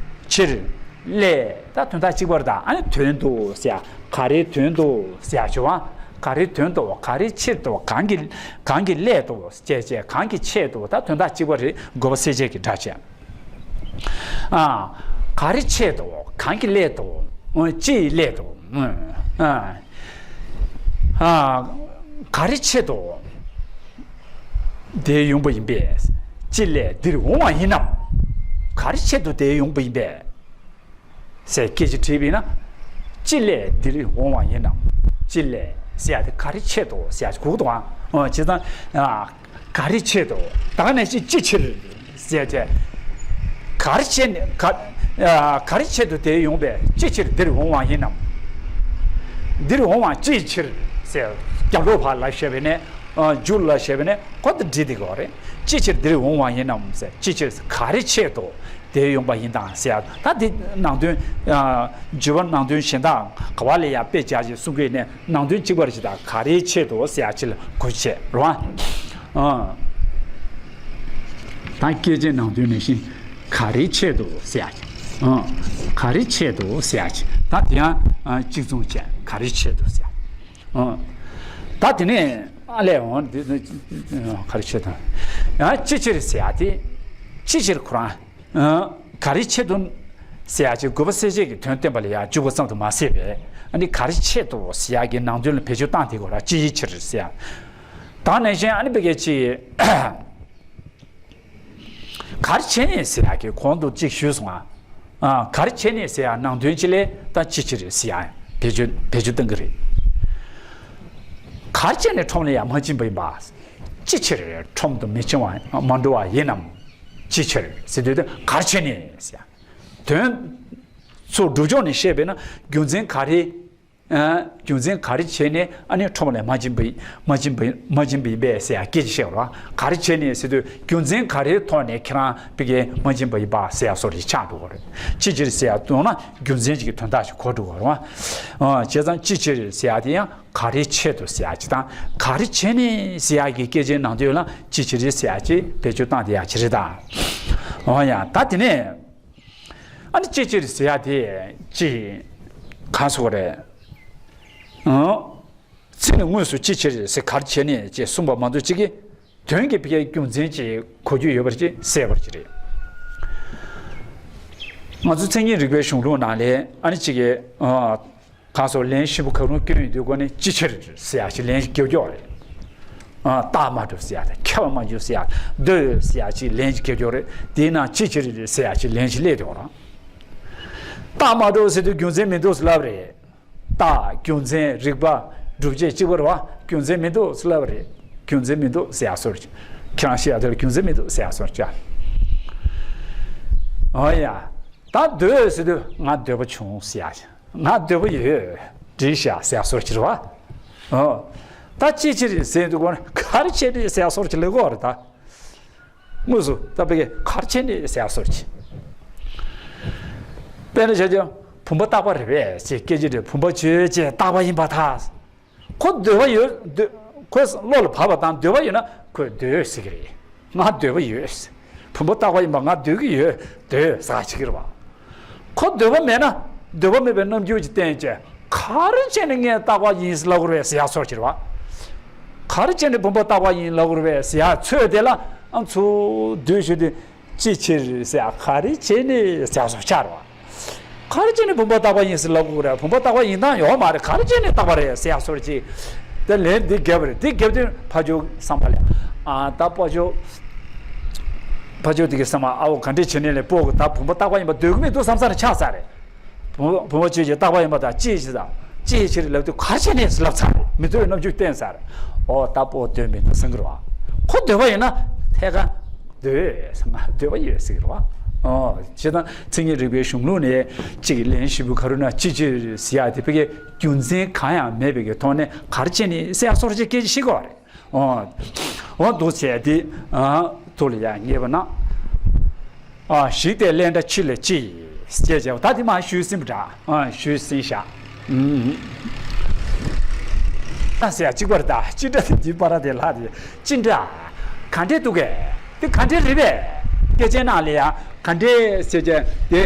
ཕྱིར། ལས། ད་དོན་དག་གཅིག་པ་རེད་ད། ཨ་ནི་དོན་དུ་ཟེར་ཡ། ག་རེ་དོན་དུ་ཟེར་ཡ་བྱུང་ཨ། ག་རེ་དོན་དུ། ག་རེ་ཕྱིར་དུ། གང་གི་གང་གི་སླད་དུ་བྱས་བྱས། གང་གི་ཆེད་དུ། ད་དོན་དག་གཅིག་པ་རེད། དགོས་པ་གསལ་བྱེད་ཀྱི་སྒྲ་བྱས། ཨ། ག་རེ་ཆེད་དུ། གང་གི་སླད་དུ། ཨ། ཅིའི་སླད་དུ། ཨ། ཨ། ག་རེ་ཆེད་དུ། དེ་ཡོང་པ་ཡིན་པས། ཅི་སླད་འདིར་འོང་བ་ཡིན་ནམ། ག་རེ་ཆེད་དུ་དེ་ཡོང་པ་ཡིན་པས། ཟེར་སྐད་ཆ་དྲིས་པས་ན། ཅི་སླད་འདིར་འོང་བ་ཡིན་ནམ། ཅི་སླད་ཟེར་ཡ་དེ་ག་རེ་ཆེད་དུ་ཟེར་ཡ་གོ་གི་འདུག་ཨ། ཨོ་བྱས་ཙང་། ཨ། ག་རེ་ཆེད་དུ། ད་ག་ནང་བཞིན་ཅི་ཕྱིར་ཟེར་ཏེ། ག་རེ་བྱས་ནས་ག་ཨ། ག་རེ་ཆེད་དུ་དེ་ཡོང་པས། ཅི་ཕྱིར་འདིར་འོང་བ་ཡིན་ནམ། འདིར་འོང་བ་ཅིའི་ཕྱིར་ཟེར། རྒྱབ་ལོགས་ཕར་ལ་བཤད་པས་ནས། ཨ། མཇུག་ལ་བཤད་པས་ནས་ཁོ་དེ་འབྲི་བསྡད་ཀྱི་ཡོད་རེད། ཅི་ཕྱིར་འདིར་འོང་བ་ཡིན་ནམ་ཟེར། ཅི་ཕྱིར་ག་རེ་ཆེད་དུ་དེ་ཡོང་པ་ཡིན་དང་ཟེར། ད་དེ་ནང་དོན། ཨ། བརྗོད་པ་ནང་དོན་གཞན་དག་ག་བ་ལ་ཡང་དཔེ་བྱ་ཞིག་གསུང་གི་ནས་ནང་དོན་གཅིག་པ་རེད་ཅེས་དང་ག་རེའི་ཆེད་དུ་ཟེར་ཡ་ཅིག་ལ་གོ་བྱེད་རོ། ཨ། ད་སྐད་ཆའི་ནང་དོན་ནང་བཞིན་ག་རེའི་ཆེད་དུ་ཟེར་ཡ་ཅིག་ཨ། ག་རེའི་ཆེད་དུ་ཟེར་ཡ་ཅིག་ད་དེ་ཡང་ཨ། གཅིག་མཚུངས་བྱས་ག་རེའི་ཆེད་དུ་ཟེར་ཡ། ཨ། ད་དེ་ནས་ཨ་ལས་འོང་འདི་ནི་ག་རེ་ཆེད་དུ། ཡང་ཅི་ཕྱིར་ཟེར་ཡ་དེ་ཅི་ཕྱིར་ཁོ་རང་། ཨ། ག་རེ་ཆེད་དུ་ཟེར་ཡ་ཅིག་དགོས་པ་གསལ་བྱེད་ཀྱི་དོན་བསྟན་པ་ལ་ཡང་འཇུག་པ་ཙམ་དུ་མ་ཟད་པས། ཨ་ནི་ག་རེ་ཆེད་དུ་ཟེར་ཡ་གི་ནང་དོན་ལ་བེད་སྤྱོད་བཏང་དེ་གོ་ར་ཅི་ཡི་ཕྱིར་ཟེར་ཡ། ད་ནང་བཞིན་ཨ་ནི་བི་གེ་ཅི། ག་རེ་བྱས་ནས་ཟེར་ཡ་གི་གོང་དུ་ཅིག་ཞུས་སོང་ཨ། ཨ། ག་རེ་བྱས་ནས་ཟེར་ཡ་ནང་དོན་ཅི་ལས་ད་ཅི་ཕྱིར་ཟེར་ཡ་བེད་སྤྱོད་བེད་སྤྱོད་བཏང་གི་རེད། ག་རེ་བྱས་ནས་ཁྲོམ་ལ་ཡང་མ་ཕྱིན་པ་ཡིན་པ། ཅི་ཕྱིར་ཁྲོམ་དུ་མི་ཕྱིན་པ་མ་འགྲོ་བ་ཡིན་ནམ། ཅི་ཕྱིར་ཟེར་དུས་དེ་ག་རེ་བྱས་ནས་ཟེར། དོན་ཚོ་སྒྲུབ་ཕྱོགས་ནས་བཤད་པས་ན་རྒྱུ་མཚན་ག་རེ། ཨ། རྒྱུ་མཚན་ག་རེ་བྱས་ནས་ཨ་ནི་ཁྲོམ་ལ་མ་ཕྱིན་པ་ཡིན་མ་ཕྱིན་པ་ཡིན་མ་ཕྱིན་པ་ཡིན་པས་ཟེར་ཡ་སྐད་ཆ་བཤད་རོགས། ག་རེ་བྱས་ནས་ཟེར་དུས་རྒྱུ་མཚན་ག་རེའི་ཐོག་ནས་ཁྱེད་རང་བི་གེ་མ་ཕྱིན་པ་ཡིན་པ་ཟེར་ཡ་སོགས་རེ་ཆགས་འགྲོ་གི་རེད། ཅི་ཕྱིར་ཟེར་ཡ་དོན་ན་རྒྱུ་མཚན་ཅིག་གི་དོན་དག་ཅིག་གོ་འགྲོ་གི་རེད་བ། ཨ། བྱས་ཙང་ཅི་ཕྱིར་ཟེར་ཡ་དེ་ཡང་། ག་རེ་ཆེད་དུ་ཟེར་ཡ་ཅིག་དང་ག་རེ་བྱས་ནས་ཟེར་ཡ་གི་སྐད་ཆའི་ནང་དོན་ལ་ཅི་ཕྱིར་ཟེར་ཡ་ཅིག་བེད་སྤྱོད་བཏང་དེ་ཡ་ཅི་རེད་ད། འོ་ཡ། ད་དེ་ནས་ཨ་ནི་ཅི་ཕྱིར་ཟེར་ཡ་དེ་ཅི་གང་སོགས་རེད། ཨང་། ཚིག་ནི་དངོས་སུ་ཅི་ཕྱིར་ཟེར་ག་རེ་བྱས་ནས་ཅེས་གསུངས་པ་མ་གཏོགས་ཅིག་གིས་དོན་གྱི་ཕ་གིའི་རྒྱུ་མཚན་ཅིག་གོ་རྒྱུ་ཡོད་པར་ཅིག་གསལ་བར་ཅིག་རེད། ང་ཚོ་མཚན་ཉིད་རིག་པའི་གཞུང་ལུགས་ནང་ལས་ཨ་ནི་ཅིག་གིས། ཨ། གང་སོགས་ལན་ཞིབ་པོ་གང་རུང་སྐྱོན་ཡོད་དུས་སྒོ་ནས་ཅི་ཕྱིར་ཟེར་ཡག་ཅིག་ལན་ཞིག་རྒྱབ་ཀྱོག་རེད། ཨ། རྟགས་མ་གྲུབ་ཟེར་ཡག་དང་ཁྱབ་པ་མ་འཇུག་ཟེར་ཡག་འདོད་ཟེར་ཡག་ཅིག་ལན་ཞིག་རྒྱབ་ཀྱོག་རེད། དེའི་ནང་ཅི་ཕྱིར་ཟེར་ཡག་ཅིག་ལན་ཞིག་སླེབས་ཀྱོག་རེད། རྟགས་མ་གྲུབ་ཟེར་དུས་རྒྱུ་མཚན་མི་འདུག་ཟེར་ལབ་རེད། རྟགས་རྒྱུ་མཚན་རིགས་པ་སྒྲུབ་བྱེད་གཅིག་པ་རེད་བ། རྒྱུ་མཚན་མི་འདུག་ཟེར་ལབ་རེད། རྒྱུ་མཚན་མི་འདུག་ཟེར་ཡག་སོར་ཅིག་ཁྱེད་རང་བཤད་ཡག་དེ་ལ་རྒྱུ་མཚན་མི་འདུག་ཟེར་ཡག་སོར་ཅིག་ཨོ་ཡ། ད་འདོད་ཟེར་དུས་ང་འདོད་པ་བྱུང་ཟེར་ཡག་ང་འདོད་པ་ཡོད། འགྲིག་ཤག་ཟེར་ཡག་སོར་ཅིག་རེད་བ། ཨོ། ད་ཅི་ཕྱིར་ཟེར་དུས་སྒོ་ནས་ག་རེ་བྱས་ནས་ཟེར་ཡག་སོར་ཅིག་ལབ་ཀྱོག་རེད་ད། དངོས་སུ་ད་ཕ་གི་ག་རེ་བྱས་ནས་ཟེར་ཡག་སོར་ཅིག་དཔེར་ན་བྱས་ཙང་བུམ་པ་རྟག་པ་རེད་པས་ཅེས་སྐད་ཅིག་རེད། བུམ་པ་ཆོས་ཅན་རྟག་པ་ཡིན་པར་ཐལ། ཁོ་འདོད་པ་ཡོད། འདོད། ཁོའི་བློ་ལ་བབས་པ་དང་འདོད་པ་ཡོད་ན་ཁོས་འདོད་ཟེར་གྱི་རེད། ང་འདོད་པ་ཡོད། བུམ་པ་རྟག་པ་ཡིན་པ་ང་འདོད་ཀྱི་ཡོད། འདོད་ཟེར་བྱེད་ཀྱི་རེད་བ། ཁོ་འདོད་པ་མེད་ན་འདོད་པ་མེད་པའི་རྣམ་འགྱུར་གྱི་སྟེང་ཅན་ག་རེ་བྱས་ནས་ངས་རྟག་པ་ཡིན་ཟེར་ལབ་དགོས་རེད་པས་ཟེར་ཡག་སོར་ཅིག་རེད་བ། ག་རེ་བྱས་ནས་བུམ་པ་རྟག་པ་ཡིན་ལབ་དགོས་རེད་པས་ཟེར་ཡག་ཚོད་དེ་ལ་ཨ་ཚུར་བསྡུས་ཞུ་དུས། ཅི་ཕྱིར་ཟེར་ཡག་ག་རེ་བྱས་ནས་ཟེར་ཡག་སོར་ཆགས་རེད་བ། ག་རེ་བྱས་ནས་བུམ་པ་རྟག་པ་ཡིན་ཟེར་ལབ་དགོས་རེད། བུམ་པ་རྟག་པ་ཡིན་སྟངས་ཡོད་མ་རེད། ག་རེ་བྱས་ནས་རྟག་པ་རེད་ཟེར་ཡག་སོར་ཅིག་དེ་ལན་འདི་བརྒྱབ་པ་རེད། འདི་བརྒྱབ་དུས་ཕར་ཕྱོགས་བསམ་པ་ལ་ཨ་ད་ཕར་ཕྱོགས་ཕར་ཕྱོགས་དེ་གི་བསམ་པ་ཨ་འོ་ག་འདྲས་བྱས་ནས་ལས་སྤོ་གི་ད་བུམ་པ་རྟག་པ་ཡིན་པ་འདོད་ཀྱི་མི་འདུག་བསམ་ས་རེ་ཆགས་ས་རེད། བུམ་བུམ་པ་ཆོས་ཅན་རྟག་པ་ཡིན་པ་དང་ཅི་ཕྱིར་དང་ཅི་ཕྱིར་ལབ་དུས་ག་རེ་བྱས་ནས་ལབ་ཚར་རེད། མི་འདོད་རྣམ་འགྱུར་བསྟན་ཚར། ཨོ་ད་སྤོ་འདོད་མི་འདུག་བསམ་གི་རེད་བ། ཁོ་འདོད་པ་ཡོད་ན་ཐད་ཀར་འདོད་ཟེར་ང་འདོད་པ་ཡོད་ཟེར་གི་རེད་བ། ཨོ་བྱས་ཙང་མཚན་ཉིད་རིག་པའི་གཞུང་ལུགས་ནས་གཅིག་གི་ལན་ཞིབ་པོ་ག་རེ་ན་ཅི་ཕྱིར་ཟེར་ཡག་དེ་ཕ་གིའི་རྒྱུ་མཚན་གང་ཡང་མེད་པའི་གི་ཐོག་ནས་ག་རེ་བྱས་ནས་ཟེར་ཡག་སོར་ཅིག་སྐད་ཆ་བཤད་དགོས་པ་རེད། འོ། འོ་འདུག་བྱས་ཏེ། ཨ། ཐུགས་ལ་ཡང་ངེས་པ་ན། ཨ། ཞིག་སྟེ་ལན་འདྲ་ཕྱི་ལ་ཅི། ཅེས་བྱ་བ་ད་དེ་མ་ཞུས་ཟིན་པ་འདྲ། ཨ། ཞུས་ཟིན་བཞག་ཨུམ། ཨ་ཟེར་ཡག་གཅིག་པར་ད་ཅི་འདྲ་དེ་འདི་པར་དེ་ལྷ་དེ་ཅི་འདྲ། ག་འདྲས་འདུག་གས། དེ་ག་འདྲས་རེད་པས། སྐད་ཆའི་ནང་ལ་ཡང་ག་འདྲས་ཟེར་བྱས་དེ།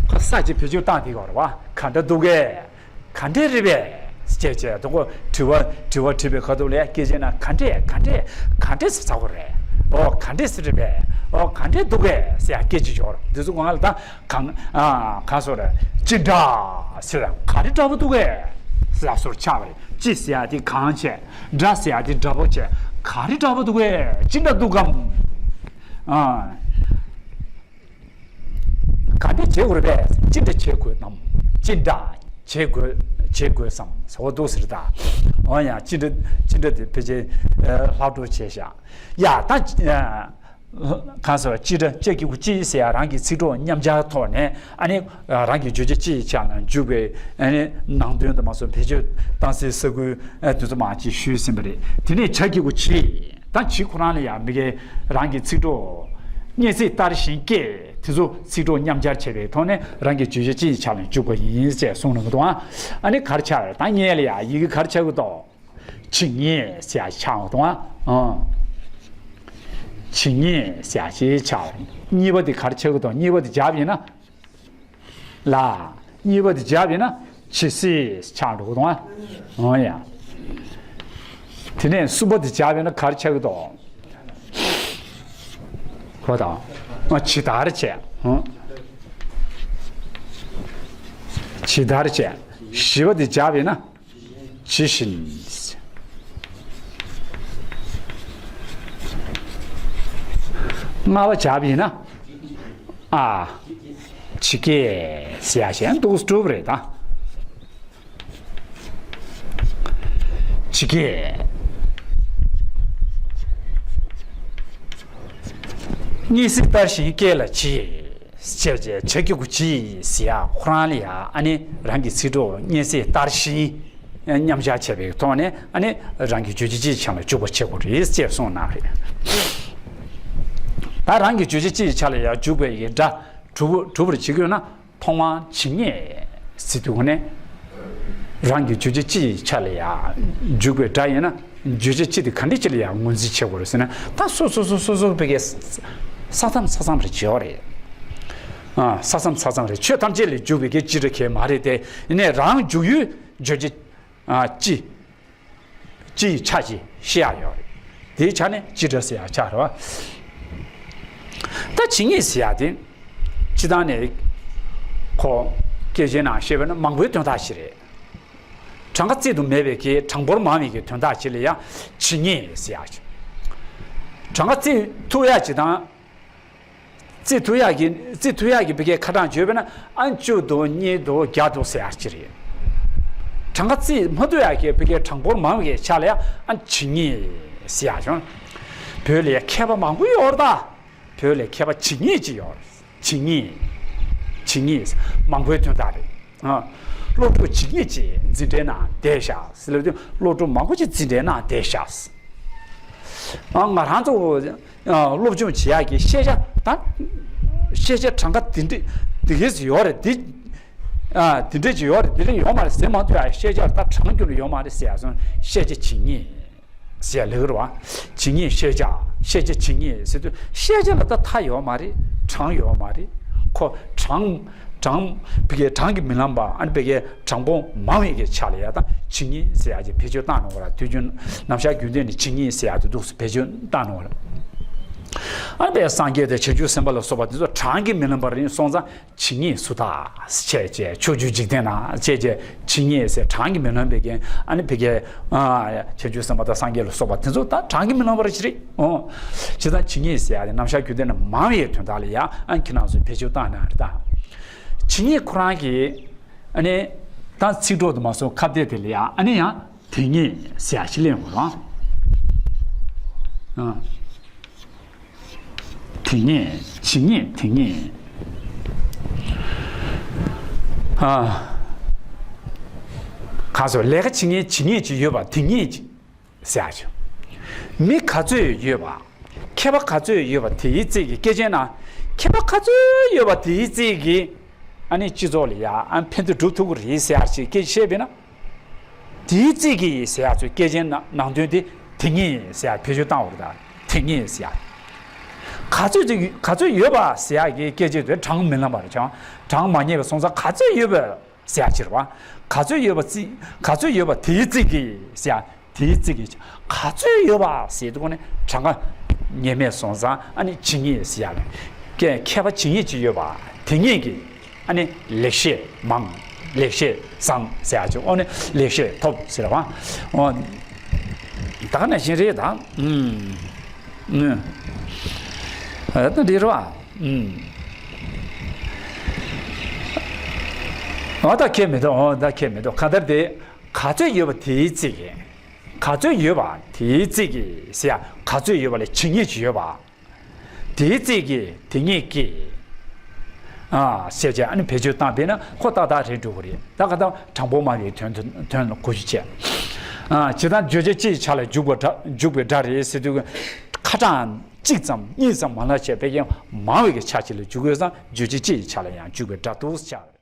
ཁ་ས་ཅིག་བེད་སྤྱོད་བཏང་དེ་གོ་རེད་བ། ག་འདྲ་འདུག་གས། ག་འདྲས་རེད་པས། ཅེས་བྱས་དུས་ཁོ་དྲི་བ་དྲི་བ་དྲིས་པའི་ཁ་ཐུག་ལ་སྐད་ཆའི་ནང་ག་འདྲས་ག་འདྲས་ག་འདྲས་ཟེར་ཚར་དགོས་རེད། ཨོ་ག་འདྲས་ཟེར་རེད་པས། ཨོ་ག་འདྲས་འདུག་གས་ཟེར་ཡག་སྐད་ཅིག་ཡོད་རེད། འདི་ཚོ་ང་ལ་ད་གང་ཨ་གང་སོ་རེད། ཅི་འདྲ་ཟེར་ག་རེ་འདྲ་པོ་འདུག་གས་ཟེར་ཡག་སོར་ཆགས་པ་རེད། ཅི་ཟེར་ཡག་དེ་གང་བྱས། འདྲ་ཟེར་ཡག་དེ་འདྲ་པོ་བྱས། ག་རེ་འདྲ་པོ་འདུག་གས། ཅི་འདྲ་འདུག་གམ། ཨ། ག་འདྲ་བྱེད་དགོས་རེད་པས། ཅི་འདྲ་བྱེད་དགོས་ནམ། ཅི་འདྲ་བྱེད་དགོས་བྱེད་དགོས་སམ་ཟེར་བ་འདུག་ཟེར་ད། འོ་ཡ་ཅི་འདྲ་ཅི་འདྲ་དེ་ཕལ་ཆེར་ལྷག་འཕྲོ་བྱས་ཤག་ཡ་ད་གང་ཟེར་བ་ཅི་འདྲ་ཅེས་ཀྱི་གུ་ཅི་ཟེར་ཡ་རང་གི་ཚིག་གྲོགས་མཉམ་སྦྱར་ཐོག་ནས་ཨ་ནི་རང་གི་བརྗོད་བྱ་ཅི་ཡི་ཆ་ལ་འཇུག་པའི་ཨ་ནི་ནང་དོན་དུ་མ་སོང་བེད་སྤྱོད་བཏང་སའི་ས་ཁུལ་དེ་ཚོ་མ་ཅིག་ཞུས་ཟིན་པ་རེད། དེ་ནས་བྱ་གི་གུ་ཇི། ད་ཇི་ཁོ་རང་ལ་ཡང་མི་དགེ་རང་གི་ཚིག་གྲོགས་སྙན་ཚིག་ལྟར་བཞིན་སྐྱེས་དེ་ཚོ་ཚིག་གྲོགས་མཉམ་སྦྱར་བྱས་པའི་ཐོག་ནས་རང་གི་བརྗོད་བྱ་ཅི་ཡི་ཆ་ལ་འཇུག་པ་ཡིན་ཅེས་གསུངས་གནང་གི་འདུག་ཨ། ཨ་ནི་གར་ཆགས་ད་སྙན་ལ་ཡང་ཡི་གེ་གར་ཆགས་ཀྱི་འདུག་ཇི་སྙན་ཟེར་ཡག་ཆགས་འདུག་ཨ། ཨང་། ཇི་སྙན་ཟེར་ཡག་ཅིག་ཆགས། གཉིས་པ་དེ་གར་ཆགས་ཀྱི་འདུག་གཉིས་པ་དེ་བརྒྱབ་ཡིན་ན། ལ། གཉིས་པ་དེ་བརྒྱབ་ཡིན་ན་ཇི་སྲིད་ཆགས་འགྲོ་གི་འདུག་ཨ། འོ་ཡ། དེ་ནས་གསུམ་པ་དེ་བརྒྱབ་ཡིན་ན་ག་རེ་ཆགས་ཀྱི་འདུག་ཧོ་དང་། ཨ་ཇི་ལྟར་བྱས། ཧོ། ཇི་ལྟར་བྱས། བཞི་པ་དེ་བརྒྱབ་ཡིན་ན། ཇི་བཞིན། ལྔ་པ་བརྒྱབ་ཡིན་ན། ཨ། ཇི་སྐད་ཟེར་ཡག་གཞན་འདུག་གྲུབ་རེད་ད། ཇི་སྐད། སྙན་ཚིག་ལྟར་བཞིན་སྐད་ལ་ཇི། ཅེས་བྱ་གི་གུ་ཇི་ཟེར་ཡག་ཁོ་རང་ལ་ཡ་ཨ་ནི་རང་གི་ཚིག་གྲོགས་སྙན་ཚིག་ལྟར་བཞིན་མཉམ་བཞག་བྱས་པའི་ཐོག་ནས་ཨ་ནི་རང་གི་བརྗོད་བྱ་ཅི་ཡི་ཆ་ལ་འཇུག་པ་བྱེད་དགོས་རེད་ཅེས་གསུངས་གནང་རེད། ད་རང་གི་བརྗོད་བྱ་ཅི་ཡི་ཆ་ལ་ཡ་འཇུག་པའི་ཡི་སྒྲ་གྲུབ་གྲུབ་པར་བྱེད་དགོས་ན་ཐོག་མར་ཇི་སྙན་ཟེར་དུས་ནས་རང་གི་བརྗོད་བྱ་ཅི་ཡི་ཆ་ལ་ཡ་འཇུག་པའི་སྒྲ་ཡིན་ན། བརྗོད་བྱ་ཅི་དེ་ག་འདྲ་ཅིག་ལ་ཡང་ངོས་འཛིན་བྱེད་དགོས་རེད་ཟེར་ན། ད་སོ་སོ་སོ་སོ་སོ་བོད་སྐད་ས་མཚམས་ས་མཚམས་རེ་བྱེད་ཡོད་རེད། ཨ། ས་མཚམས་ས་མཚམས་རེ་ཆོས་ཐམས་ཅད་ལས་འཇུག་པའི་སྐད་ཅི་འདྲ་གས་མ་རེད་དེ། ཡིན་ནའི་རང་འཇུག་ཡུལ་བརྗོད་བྱ་ཨ་ཅི་ཅི་ཡི་ཆ་ཅིག་བཤད་ཡ་ཡོད་རེད། དེའི་ཆ་ནས་ཅི་འདྲ་ཟེར་ཡ་ཆགས་རེད་བ། ད་ཇི་སྙན་ཟེར་ཡ་དེ། སྤྱི་བཏང་ནས་ཁོ་ སྐད་ཆའི་ནང་བཤད་པ་ན་མང་པོའི་དོན་དག་ཞིག་རེད། གྲངས་ཀ་རྩིས་དུ་མེད་པའི་གི་གྲངས་འབོར་མང་བའི་གི་དོན་དག་ཅིག་ལ་ཡང་ཇི་སྙེད་ཟེར་ཡག་ཅིག་གྲངས་ཀ་རྩིས་ཐུབ་ཡག་ཅིག་དང་། རྩིས་ཐུབ་ཡག་གི་རྩིས་ཐུབ་ཡག་གི་ཕ་གིའི་ཁ་གྲངས་བརྗོད་པས་ན་ཨ་བཅུ་འདུག་གཉིས་འདུག་བརྒྱ་འདུག་ཟེར་ཡག་ཅིག་རེད། གྲངས་ཀ་རྩིས་མ་ཐུབ་ཡག་གི་ཕ་གིའི་གྲངས་འབོར་མང་བའི་ཆ་ལ་ཡང་ཨ་ཇི་སྙེད་ཟེར་ཡག་བྱུང་། བོད་ལ་ཡང་མཁས་པ་མང་པོ་ཡོད་རེད་ད། བོད་ལ་མཁས་པ་ཇི་སྙེད་ཅིག་ཡོད་རེད། ཇི་སྙེད། ཇི་སྙེད། མང་པོའི་དོན་དག་རེད། ཨ། སློབ་ཕྲུག་ཇི་སྙེད་ཅིག་འཛིན་གྲྭའི་ནང་བསྡད་བཞག་ཟེར་ལབ་དུས་སློབ་ཕྲུག་མང་པོ་ཅིག་འཛིན་གྲྭའི་ནང་བསྡད་བཞག་ཨ། ང་རང་ཚོ་ཨ་སློབ་སྦྱོང་བྱེད་ཡག་གི་ཤེས་བྱ་ད། ཤེས་བྱ་གྲངས་ཀ་འདི་འདྲ་འདི་གས་ཡོད་རེད་འདི། ཨ། འདི་འདྲ་ཅིག་ཡོད་རེད་འདི་འདྲ་ཡོད་མ་རེད་ཟེར་མ་ཐུབ་ཡག་ཤེས་བྱ་ད་གྲངས་རྒྱུ་ལ་ཡོད་མ་རེད་ཟེར་ཡག་སོང་ཤེས་བྱ་ཇི་སྙེད། ཟེར་ལེགས་རེད་བ། ཇི་སྙེད་ཤེས་བྱ། ཤེས་བྱ་ཇི་སྙེད་ཟེར་དུས་ཤེས་བྱ་ལ་ད་མཐའ་ཡོད་མ་རེད། གྲངས་ཡོད་མ་རེད། ཁོ་གྲངས་གྲངས་བི་གའི་གྲངས་ཀྱིས་མི་ལངས་པ་ཨ་ནི་བི་གའི་གྲངས་འབོར་མང་བའི་གི་ཆ་ལ་ཡ་ད་ཇི་སྙེད་ཟེར་ཡ་ཅིག་བེད་སྤྱོད་བཏང་ནོ་ར། དུས་རྒྱུན་ནམ་ཞག་རྒྱུན་ལྡན་ནི་ཇི་སྙེད་ཟེར་ཡ་དེ་འདུག་སེ་བེད་སྤྱོད་བཏང་ནོ་ར། ཨ་ནི་བི་སངས་རྒྱས་དང་བྱང་ཆུབ་སེམས་དཔའ་ལ་སོགས་པ་དེ་ཚོ་གྲངས་ཀྱིས་མི་ལངས་པ་རེད་སོང་ཙང་། ཇི་སྙེད་སུ་དག་བྱས་བྱས་ཕྱོགས་བཅུའི་འཇིག་རྟེན་ན་བྱས་བྱས་ཇི་སྙེད་ཟེར་གྲངས་ཀྱིས་མི་ལོན་པའི་རྐྱེན་ཨ་ནི་བི་གའི་བྱང་ཆུབ་སེམས་དཔའ་དང་སངས་རྒྱས་ལ་སོགས་པ་དེ་ཚོ་ད་གྲངས་ཀྱིས་མི་ལོན་པ་རེད་ཅི་རེད། ཨོ། ཇི་ལྟར་ཇི་སྙེད་ཟེར་ཡ་དེ་ནམ་ཞག་རྒྱུན་ལྡན་ན་མང་བའི་དོན་དག་ལ་ཡ་ཨ་ནི་ཁྱེད་རང་ཚོས་བེད་སྤྱོད་བཏང་ན་རེད་ད། ཇི་སྙེད་ཁོ་རང་གི་ཨ་ནི་ད་ཚིག་གྲོགས་དུ་མ་སོང་ཁ་བརྡའི་དེ་ལ་ཡ་ཨ་ནི་ཡང་དེ་སྙེད་ཟེར་ཡ་ཞིག་ལེན་དགོས་རང་། ཨ། དེ་སྙེད་ཇི་སྙེད་དེ་སྙེད། ཨ། གང་ཟེར་ལས་ཀ་བྱེད་མཁན་ཇི་སྙེད་ཅིག་ཡོད་པ་དེ་སྙེད་ཅིག་ཟེར་ཡག་ཅིག་མི་ག་ཚོད་ཡོད་པ། མཁས་པ་ག་ཚོད་ཡོད་པ་དེའི་རྩིས་ཀྱི་སྐད་ཆའི་ནང་མཁས་པ་ག་ཚོད་ཡོད་པ་དེའི་རྩིས་ཀྱི་ཨ་ནི་སྤྱི་ཚོགས་ལ་ཡ་ཨ་ཕན་བདེ་སྒྲུབ་ཐུབ་ཀྱི་རེད་ཟེར་ཡག་ཅིག་སྐད་ཆ་བཤད་པས་ན། དེའི་རྩིས་ཀྱི་ཟེར་ཡག་ཚོའི་སྐད་ཆའི་ནང་ནང་དོན་དེ་དེ་སྙེད་ཟེར་ཡག་བེད་སྤྱོད་བཏང་བ་རེད་ད། དེ་སྙེད་ཟེར་ཡག་ག་ཚོད་ཅིག་ག་ཚོད་ཡོད་པ་ཟེར་ཡག་གི་སྐད་ཆ་དེ་གྲངས་མི་ལངས་པ་རེད་ཀྱང་གྲངས་མ་རྙེད་པ་སོང་ཙང་ག་ཚོད་ཡོད་པ་ཟེར་ཡག་ཅིག་རེད་བ། ག་ཚོད་ཡོད་པ་རྩིས་ག་ཚོད་ཡོད་པ་དེའི་རྩིས་ཀྱི་ཟེར་ཡག་དེའི་རྩིས་ཀྱི་ག་ཚོད་ཡོད་པ་ཟེར་དུས་ཁོ་ནི་གྲངས་ཀ་རྙེད་མེད་སོང་ཙང་ཨ་ནི་ཇི་སྙེད་ཟེར་ཡག་ལ་སྐད་མཁས་པ་ཇི་སྙེད་ཅིག་ཡོད་པ་དེ་སྙེད་ཀྱི། ཨ་ནི་ལེགས་བཤད་མང་། ལེགས་བཤད་བཟང་ཟེར་ཡག་ཅིག་ཨོ་ནི་ལེགས་བཤད་ཐོབ་ཟེར་བ། ཨོ། ད་ག་ནང་བཞིན་རེད་ད། ཨུམ། ཨུམ། ཨ་ད་འདི་རེད་བ། ཨུམ། ཨོ་ད་ཁྱད་མི་འདུག་ཨོ་ད་ཁྱད་མི་འདུག་གང་ལྟར་དེ་ག་ཚོད་ཡོད་པ་དེའི་རྩིས་ཀྱི། ག་ཚོད་ཡོད་པ་དེའི་རྩིས་ཀྱི་ཟེར་ཡག་ག་ཚོད་ཡོད་པ་ལས་ཇི་སྙེད་ཅིག་ཡོད་པ། དེའི་རྩིས་ཀྱི་དེ་སྙེད་ཀྱི། ཨ། ཞེས་བྱས་ཨ་ནི་བེད་སྤྱོད་བཏང་བས་ན་ཁོ་ཏག་ཏག་རེད་འགྲོ་གི་རེད། ད་ག་ད་གྲངས་འབོར་མང་བའི་དོན་དུ་དོན་ལ་གོ་རྒྱུ་བྱས། ཨ། ཇི་ལྟར་བརྗོད་བྱ་སྤྱི་ཡི་ཆ་ལ་འཇུག་པའི་སྒྲ་འཇུག་པའི་སྒྲ་རེད་ཟེར་དུས་ཁ་གྲངས་གཅིག་ཙམ་གཉིས་ཙམ་མ་ལ་བྱས་པའི་ཡང་མང་བའི་གི་ཆ་ཅིག་ལ་འཇུག་དགོས་ཙང་བརྗོད་བྱ་སྤྱི་ཡི་ཆ་ལ་ཡང་འཇུག་པའི་སྒྲ་འདུག་ཟེར།